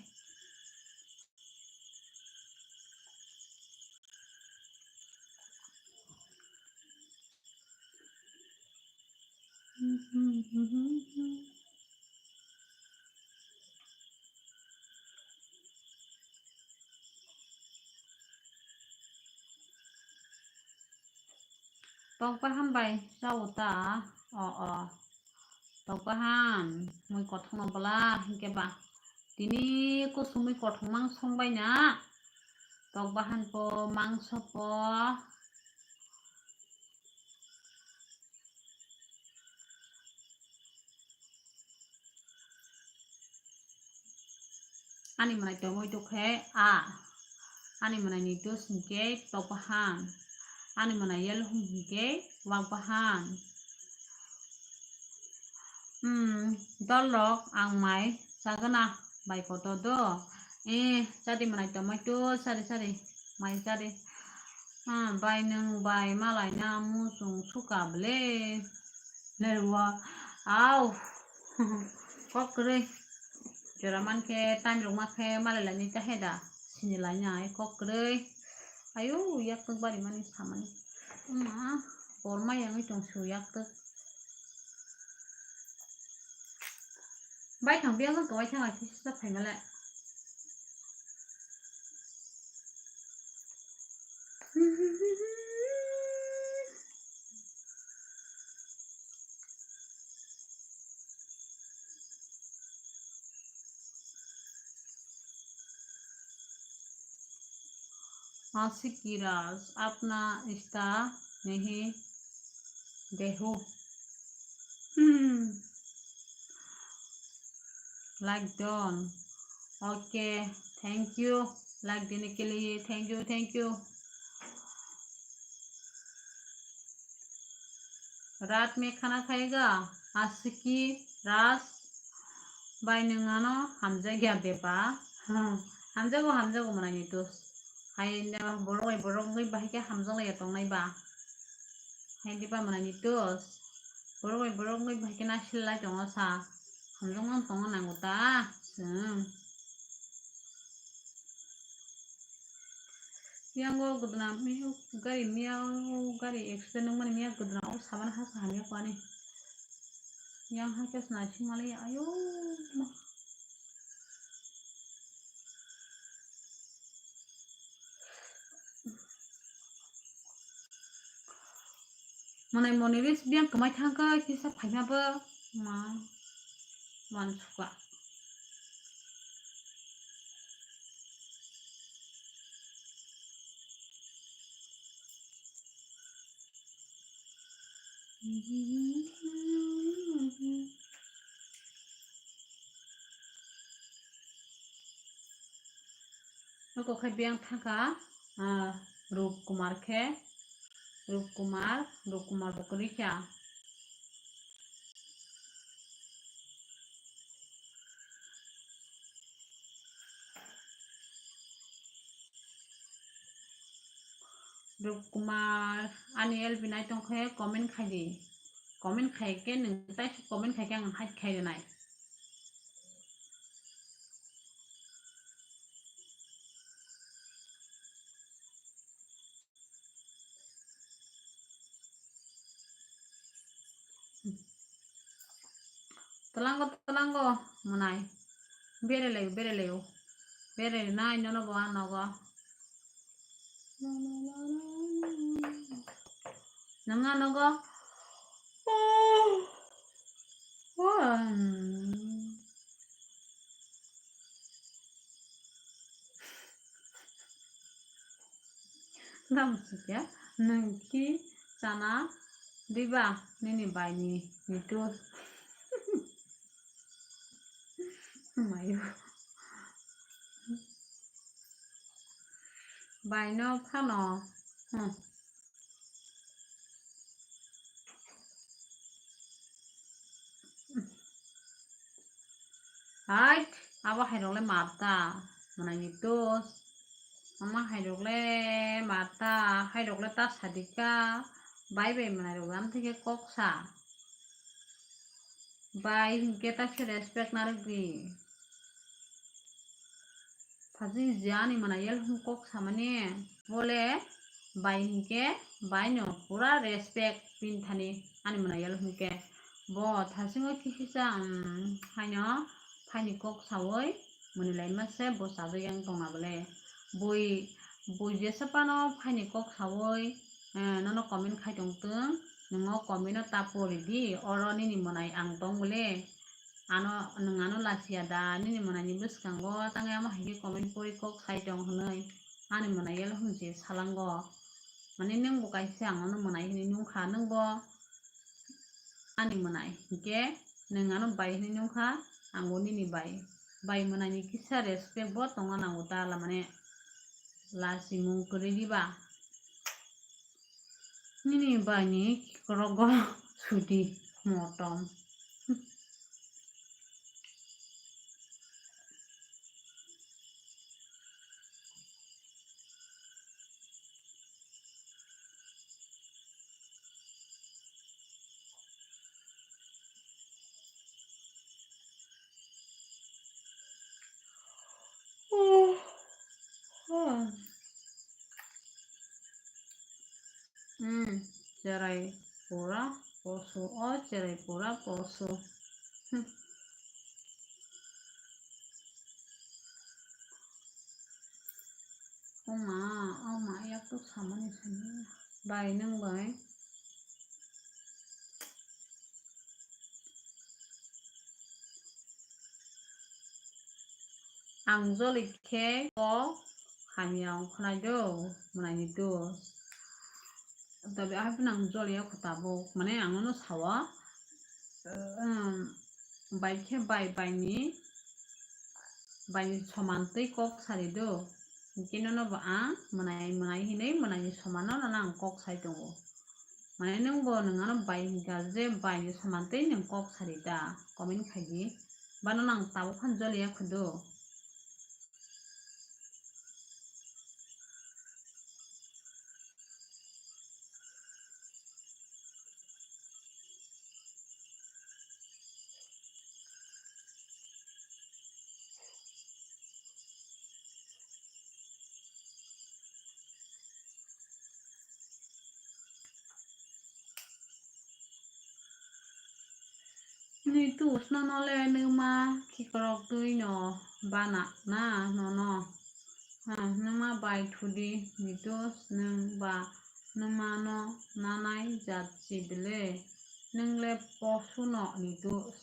Tok bahan bai chao ta? O, o. Tok bahan, mui kothokno bwla hinkhe ba. Tini kusumui kothok mang song bai na. Tok bahan po, mangso po. Ani mwnai tongwi tokhe a. Ani mwnai ni dos hinkhe tok bahan. Ani mwnai yelhum hinkhe wak bahan. Hmm, dol rok ang mai chagana bai kotor do. Eh, chadi mwnai tongwi to, chadi, chadi, mai chadi. Ah, bai nwng bai malai na muchung suka ble. Lerwa, au. Kok kwrwi. Jora mankhe time rok makhe malai laini ta heda. Sini laina ai kok kwrwi. Ayo, yak tok bari mani samani. Uma, bor mai yangwi tong su yak tok. Bai thang biya ma kawai thang ai kisa phai male. आशिकी राज, अपना इंस्टा नहीं देखो। Hmm. Like done. Okay, thank you. Like देने के लिए thank you, thank you. रात में खाना खाएगा? आशिकी राज, bai nwng ano hamjakya beba? Hmm, hamjago, hamjago mwnai ni dos. Hai borok bai borok wngwi bahai khe hamjaklaiya tongnai ba? Hai diba mwnai ni dos? Borok bai borok wngwi bahai khe nasilai tongo sa. Hamjakmano tongna nango ta chwng. Yango gwdwna miyok gari miyok gari accident wngmani miyok gwdwna o sabana hasa hamya kwani. Yang hakhe swnai singmali ayo ma. Mwnai moni ris biyang kwmai thangkha kisa phaima bo ma wansukha. Nokok khai biyang thangkha, ah, Rup Kumar khe, Rup Kumar, Rup Kumar bo kwrwi kha. Rup Kumar, ani L B nai tong khe comment khai di. Comment khai khe nwng tai comment khai khe ang hide khai rwnai. Twlango, twlango, mwnai. Berelai, berelai. Berelai nai nono bo ang nogo. Nang ano nogo. Oh. Oh. Lam sikya, nwng ki chana diba nini bai ni, nitu. Mayu. Bai no phano. Hmm. Hai, abo hairok le mata, mwnai ni tos. Ama hairok le mata, hairok le ta sadika. Bai bai mwnai rok jam theke kok sa. Bai hinkhe ta khe respect narwk di. Thajing je ani mwnai yel hum kok samani bole bai hinkhe bai no pura respect pin thani ani mwnai yel hum khe bo thasingo kisi sa, um, haino phaini kok sawi mwnwi lai ma se bo chajak yang tongna bole bui bui jesa phano phaini kok sawi, eh, nono comment khai tong tong, nwngo comment o ta pori di, oro nini mwnai ang tong bole. Ano, nwng ano lachiya da, nini mwnaini bwskango, tangwi amo hai khe comment pori kok sai tong hwnwi, ani mwnai yel hwnwi se salango. Mane nwng bo kaisa ang ano mwnai hwnwi nungkha, nwng bo ani mwnai, hinkhe nwng ano bai hwnwi nungkha, ang bo nini bai. Bai mwnaini kisa respect bo tongna nango ta, la mane lachimung kwrwi diba. Nini bai ni korogo sudi motom. Hmm, cherai pura poso, o cherai pura poso. Hmm. O ma, o ma, yak to samani sani. Bai, nwng bai. Ang joli khe o hamya ongkhnai do, mwnai ni do. Tabi ahai phano ang joli ya kho tabuk, mane ang no sawa, um, bai khe bai, bai ni, bai ni soman twi kok sari do. Hinkhe nono bo ang mwnai, mwnai hinwi mwnai ni soman no nono ang kok sai tongo. Mane nwng bo nwng ano bai hinkha je bai ni soman twi nwng kok sari da, comment khai di. Bano nang tabuk phano joli ya kho do. Ni tus nono le nwma khikrok twi no bana na nono. Ha, nwma bai thudi ni tus nwng ba nwma no nanai jat si bele. Nwng le posu no ni tus.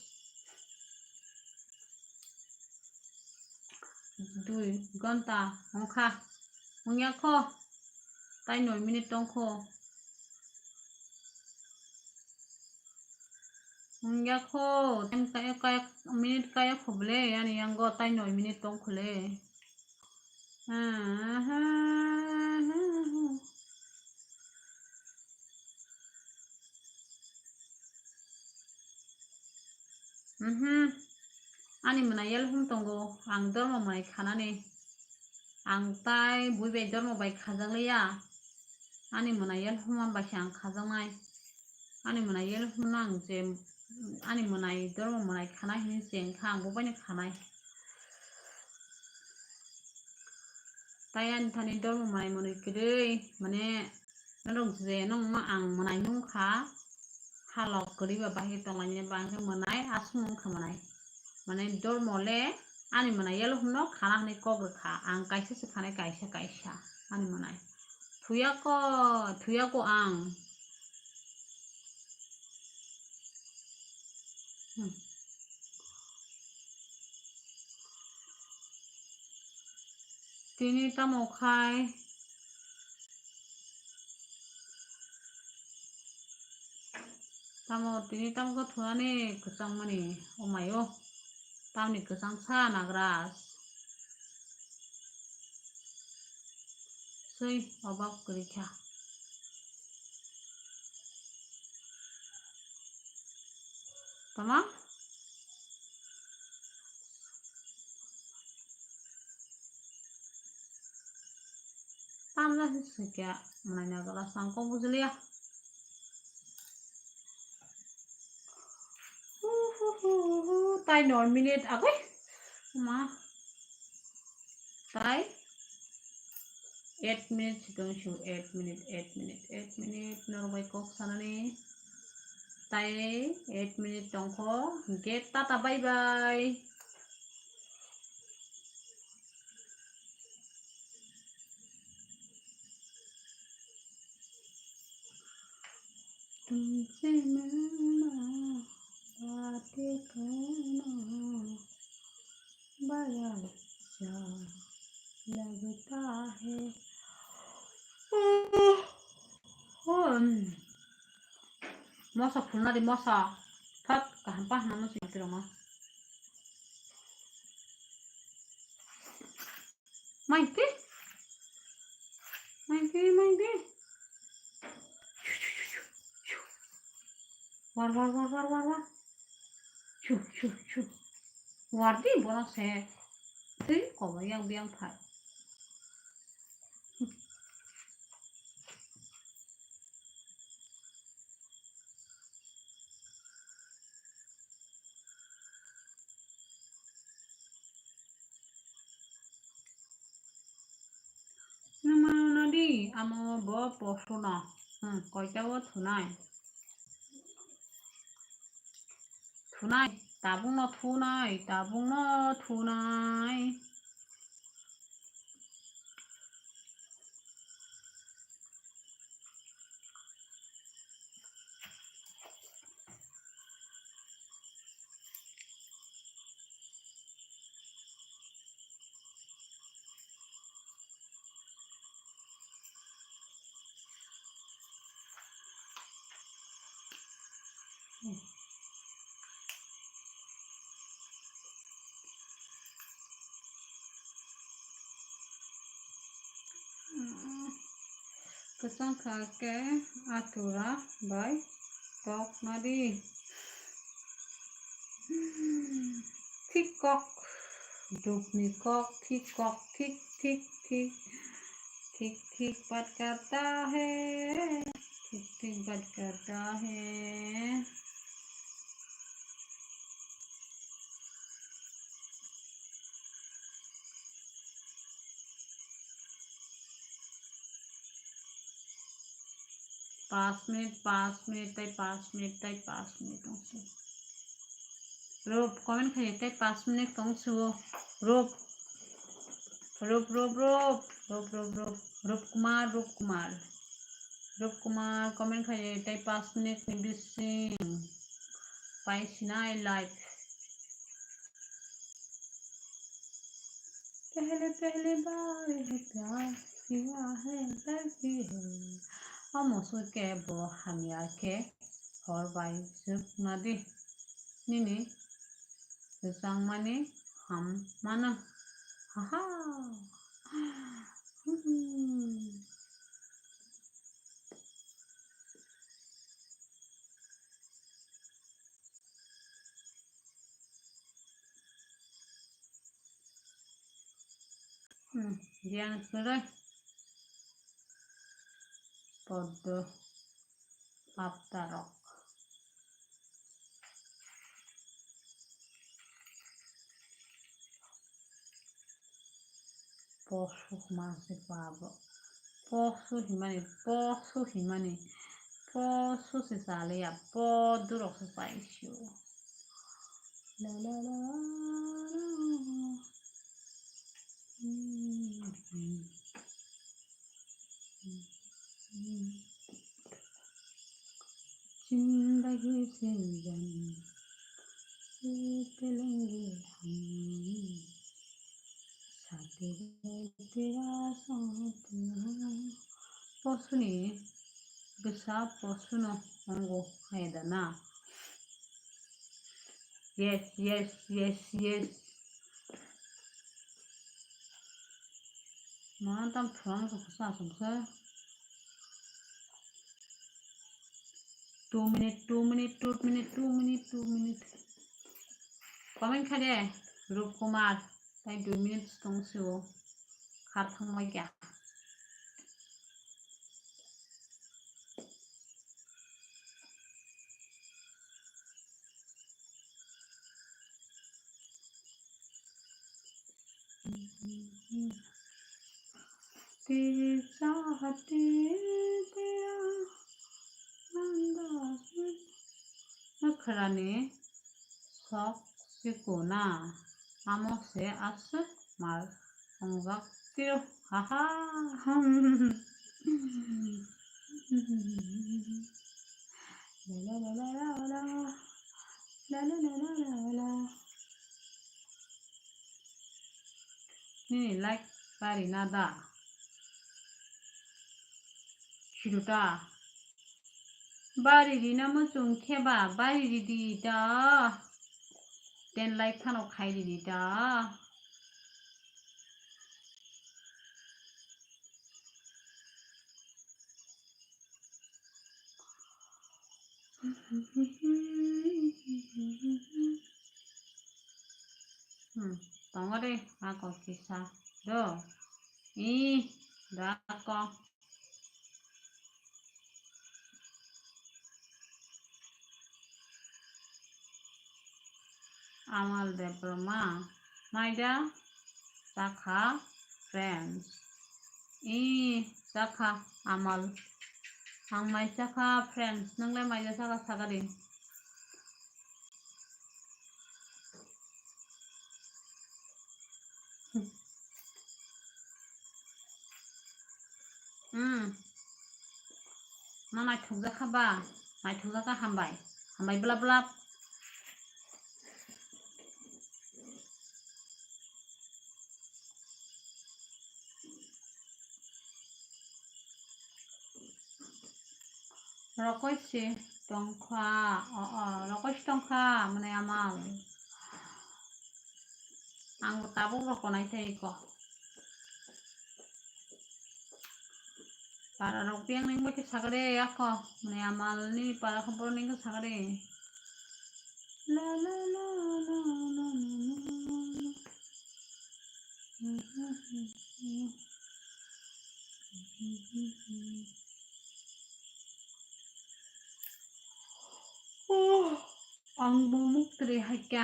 Dui ghonta wngkha. Wngya kho. Tai noi minute tong kho. Wngya kho, time kaya, kaya, minute kaya kho bole, ani yango tai noi minute tong kho le. Mhm. Ani mwnai yelhum tongo, ang dormo mwnai khanani. Ang tai bui bai dormo bai khajakliya. Ani mwnai yelhum bai se ang khajaknai. Ani mwnai yelhum no ang je, ani mwnai dormo mwnai khanai hinwi se wngkha, ang bo baino khanai. Tai ani thani dormo mwnai mwnwi kwrwi, mane, norok je nongma ang mwnai nungkha, halok kwrwi ba bahai tonglainani ba hwnkhe mwnai, aswk wngkha mwnai. Mane, dormo le ani mwnai yelhum no khana hwnwi kok rwkha, ang kaisa se khanai, kaisa, kaisa ani mwnai. Thuya ko, thuya ko ang. Hmm. Tini tamo khai? Tamo tini tamo khe thunani kwchangmani, o mai o. Tamni kwchang sa nagra. Sui obak kwrwi kha. Tama? Tamjak se sui khe mwnai na gala sang kok bujiliya. Hu, hu, hu, hu, hu, tai noi minute agoi. Ma. Tai eight minute si tong su, eight minute, eight minute, eight minute. Norok bai kok sanani. Tai eight minute tongkho. Hinkhe tata bye bye. तुमसे मिलना बातें करना बड़ा अच्छा लगता है। Moso phulna di moso. Thot, kaham pa hwnna muchung tirokma. Mai pi. Mai pi, mai pi. War, war, war, war, war, war. Chu, chu, chu. War di bono se. Twi kobo yang biang phai. Numa nadi amo bo posuno. Hmm, koita o thunai. Thunai, tabukno thunai, tabukno thunai. Kwchang kha khe atura bai tok nadi. Thik kok, dukni kok, thik kok, thik, thik, thik, thik, thik bat karta hai, thik, thik bat karta hai. Pas minute, pas minute, tai pas minute, tai pas minute tongsi. Rup, comment khai, tai pas minute tongsi o. Rup. Rup, Rup, Rup. Rup, Rup, Rup. Rup Kumar, Rup Kumar. Rup Kumar, comment khai, tai pas minute ni bising. Pai sinai live. Pehle pehle baar ye pyar kiya hai, dardi hai. Omo sui khe bo hamya khe hor bai swk nadi. nini kwchangmani ham mano. Haha. Hmm. Hmm, diyan kore. Poddo aptarok. Posu hwnma se babo. Posu himani, posu himani. Posu se chaliya, podurok se chaisio. La la la la. जिंदगी से जाने ये तेलेंगे हम, साथ रहे तेरा साथ हो। Posuni bwsa posuno ongo hai da na. Yes, yes, yes, yes. Mana tam phwrang sa kha sa song sa. Two minute, two minute, two minute, two minute, two minute. Comment kha de, Rup Kumar, tai two minutes tong si o. Khar thang mai kya. तेरे चाहते तेरा अंदाज, नखरा ने sok sikuna, amo se aswk mal. Ongjak tiro, haha. La la la la la la. La la la la la la. Nini like bari na da? Siruta. Bari rina muchung khe ba, bari ridi da. Ten like phano khai ridi da. Hmm, tongo de, ako kisa do. Ih, da ako. Amal Debbarma, maida chakha friends. Ih, chakha Amal. Ang mai chakha friends, nwngle maida chakha sakadi. Hmm. Ma naithokjak kha ba? Naithokjak kha, hambai. Hambai blap blap. Rokoi se tongkha, o, o, rokoi se tongkha, mane Amal. Ang bo tabuk rok konai tei ko. Para rok piang ning bo khe sakre ako, mane Amal ni para khobor ning khe sakre. La, la, la. Oh, ang bo muk twi hai kha.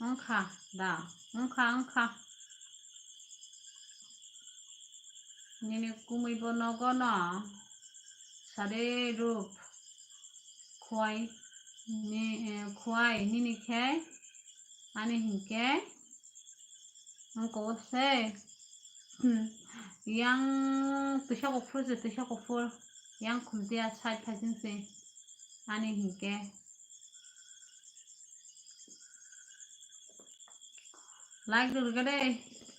Wngkha da, wngkha, wngkha. Nini kumui bo nogo no sade rup. Khwai ni, eh, khwai nini khe ani hinkhe wngko se, hmm, yang twisa kuphur se, twisa kuphur yang khumtiya side phaisin se ani hinkhe. Like rwgwdi,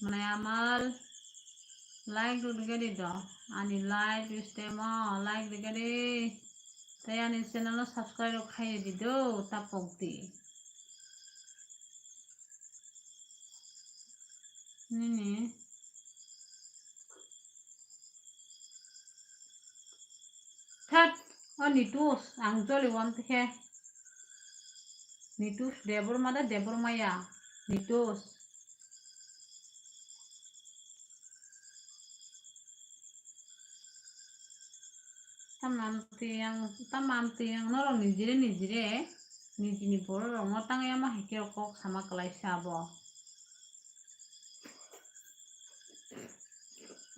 mane Amal. Like rwgwdi do. Ani live stream o like rwgwdi. Tei ani channel no subscribe rok khai di do, tapok di. Nini. That, o Nitus, ang joli wan tikhe. Nitus Debbarma da Debbarma ya? Nitus. Tamam tiyang, tamam tiyang norok nijire nijire nijini borok rokno tangwi ama hai khe kok sama kwlai se abo.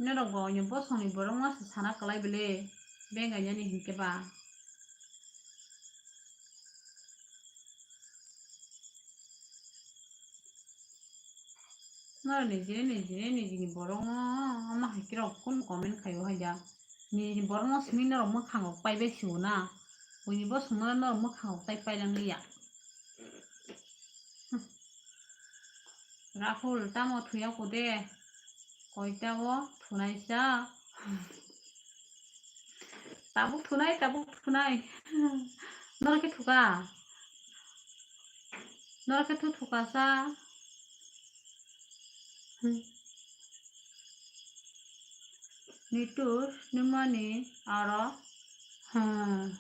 Norok bo oino bosongni borok no se sana kwlai bele bengainani hinkhe ba. Norok nijire nijire nijini borokno ama hai khe rok kunu comment khaio hai da. Nijini borokno simi norok mwkhang rok paibai sio na. Buini bosongno norok mwkhang rok tai pailangya. Rahul, tamo thuya ko de? Koita o thunai sa? Tabuk thunai, tabuk thunai. Norok khe thuka? Norok khe thu thuka sa? Hmm. Nitus, nimani aro. Hmm.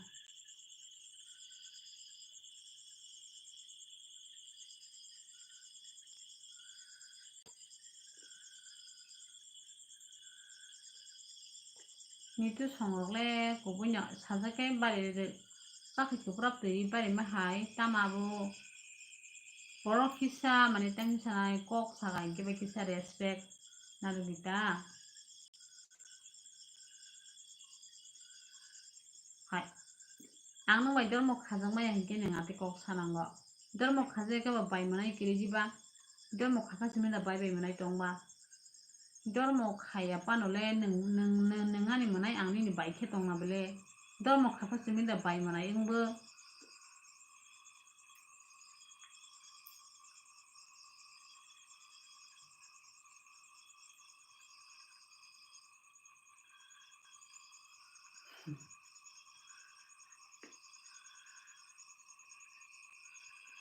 Nitu songrok le kubui no sajak khe bari rw, chakhi kuprap twi bari ma hai tamo abo borok kisa mane tei sanai kok saka hinkhe bai kisa respect narwgwi ta. Hai. Ang nwng bai dormo khajak maya hinkhe nwng atwi kok sanango. Dormo khajak khe bo bai mwnai kwrwi diba? Dormo khakha simi da bai bai mwnai tongba? Dormo khaya pano le nwng, nwng, nwng, nwng ani mwnai ang nini bai khe tongna bele? Dormo khakha simi da bai mwnai wngbo?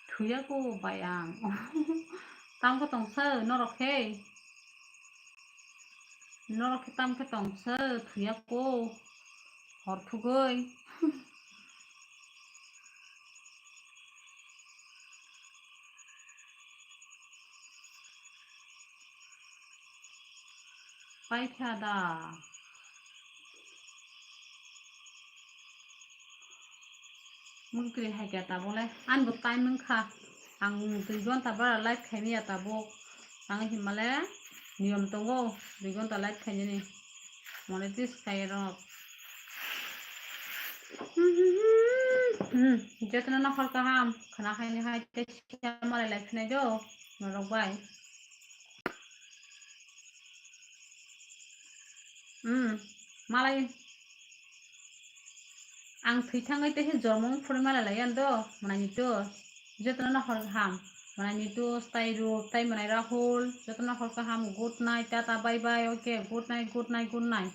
Thuya ko bai ang. Tam khe tong sa norok khe. Norok khe tam khe tong sa thuya ko. Hor thugui. Paikha da. Mukri hai khe tabuk le. Ani bo time wngkha. Ang dui gonta bara live khaimaya tabuk. Ang hinmale niyom tongo. Dui gonta live khainani. Monetize khairok. Hmm, jotono nokhor kaham. Khna khaini hai tei siya malai lai phinai do. Norok bai. Hmm, malai. Ang thwi thangwi tei se jormo wng phuru malai lai yan do. Mwnai ni to. Jotono nokhor kaham. Mwnai ni to, tai Rup, tai mwnai Rahul. Jotono nokhor kaham. Good night, tata, bye bye. Okay, good night, good night, good night.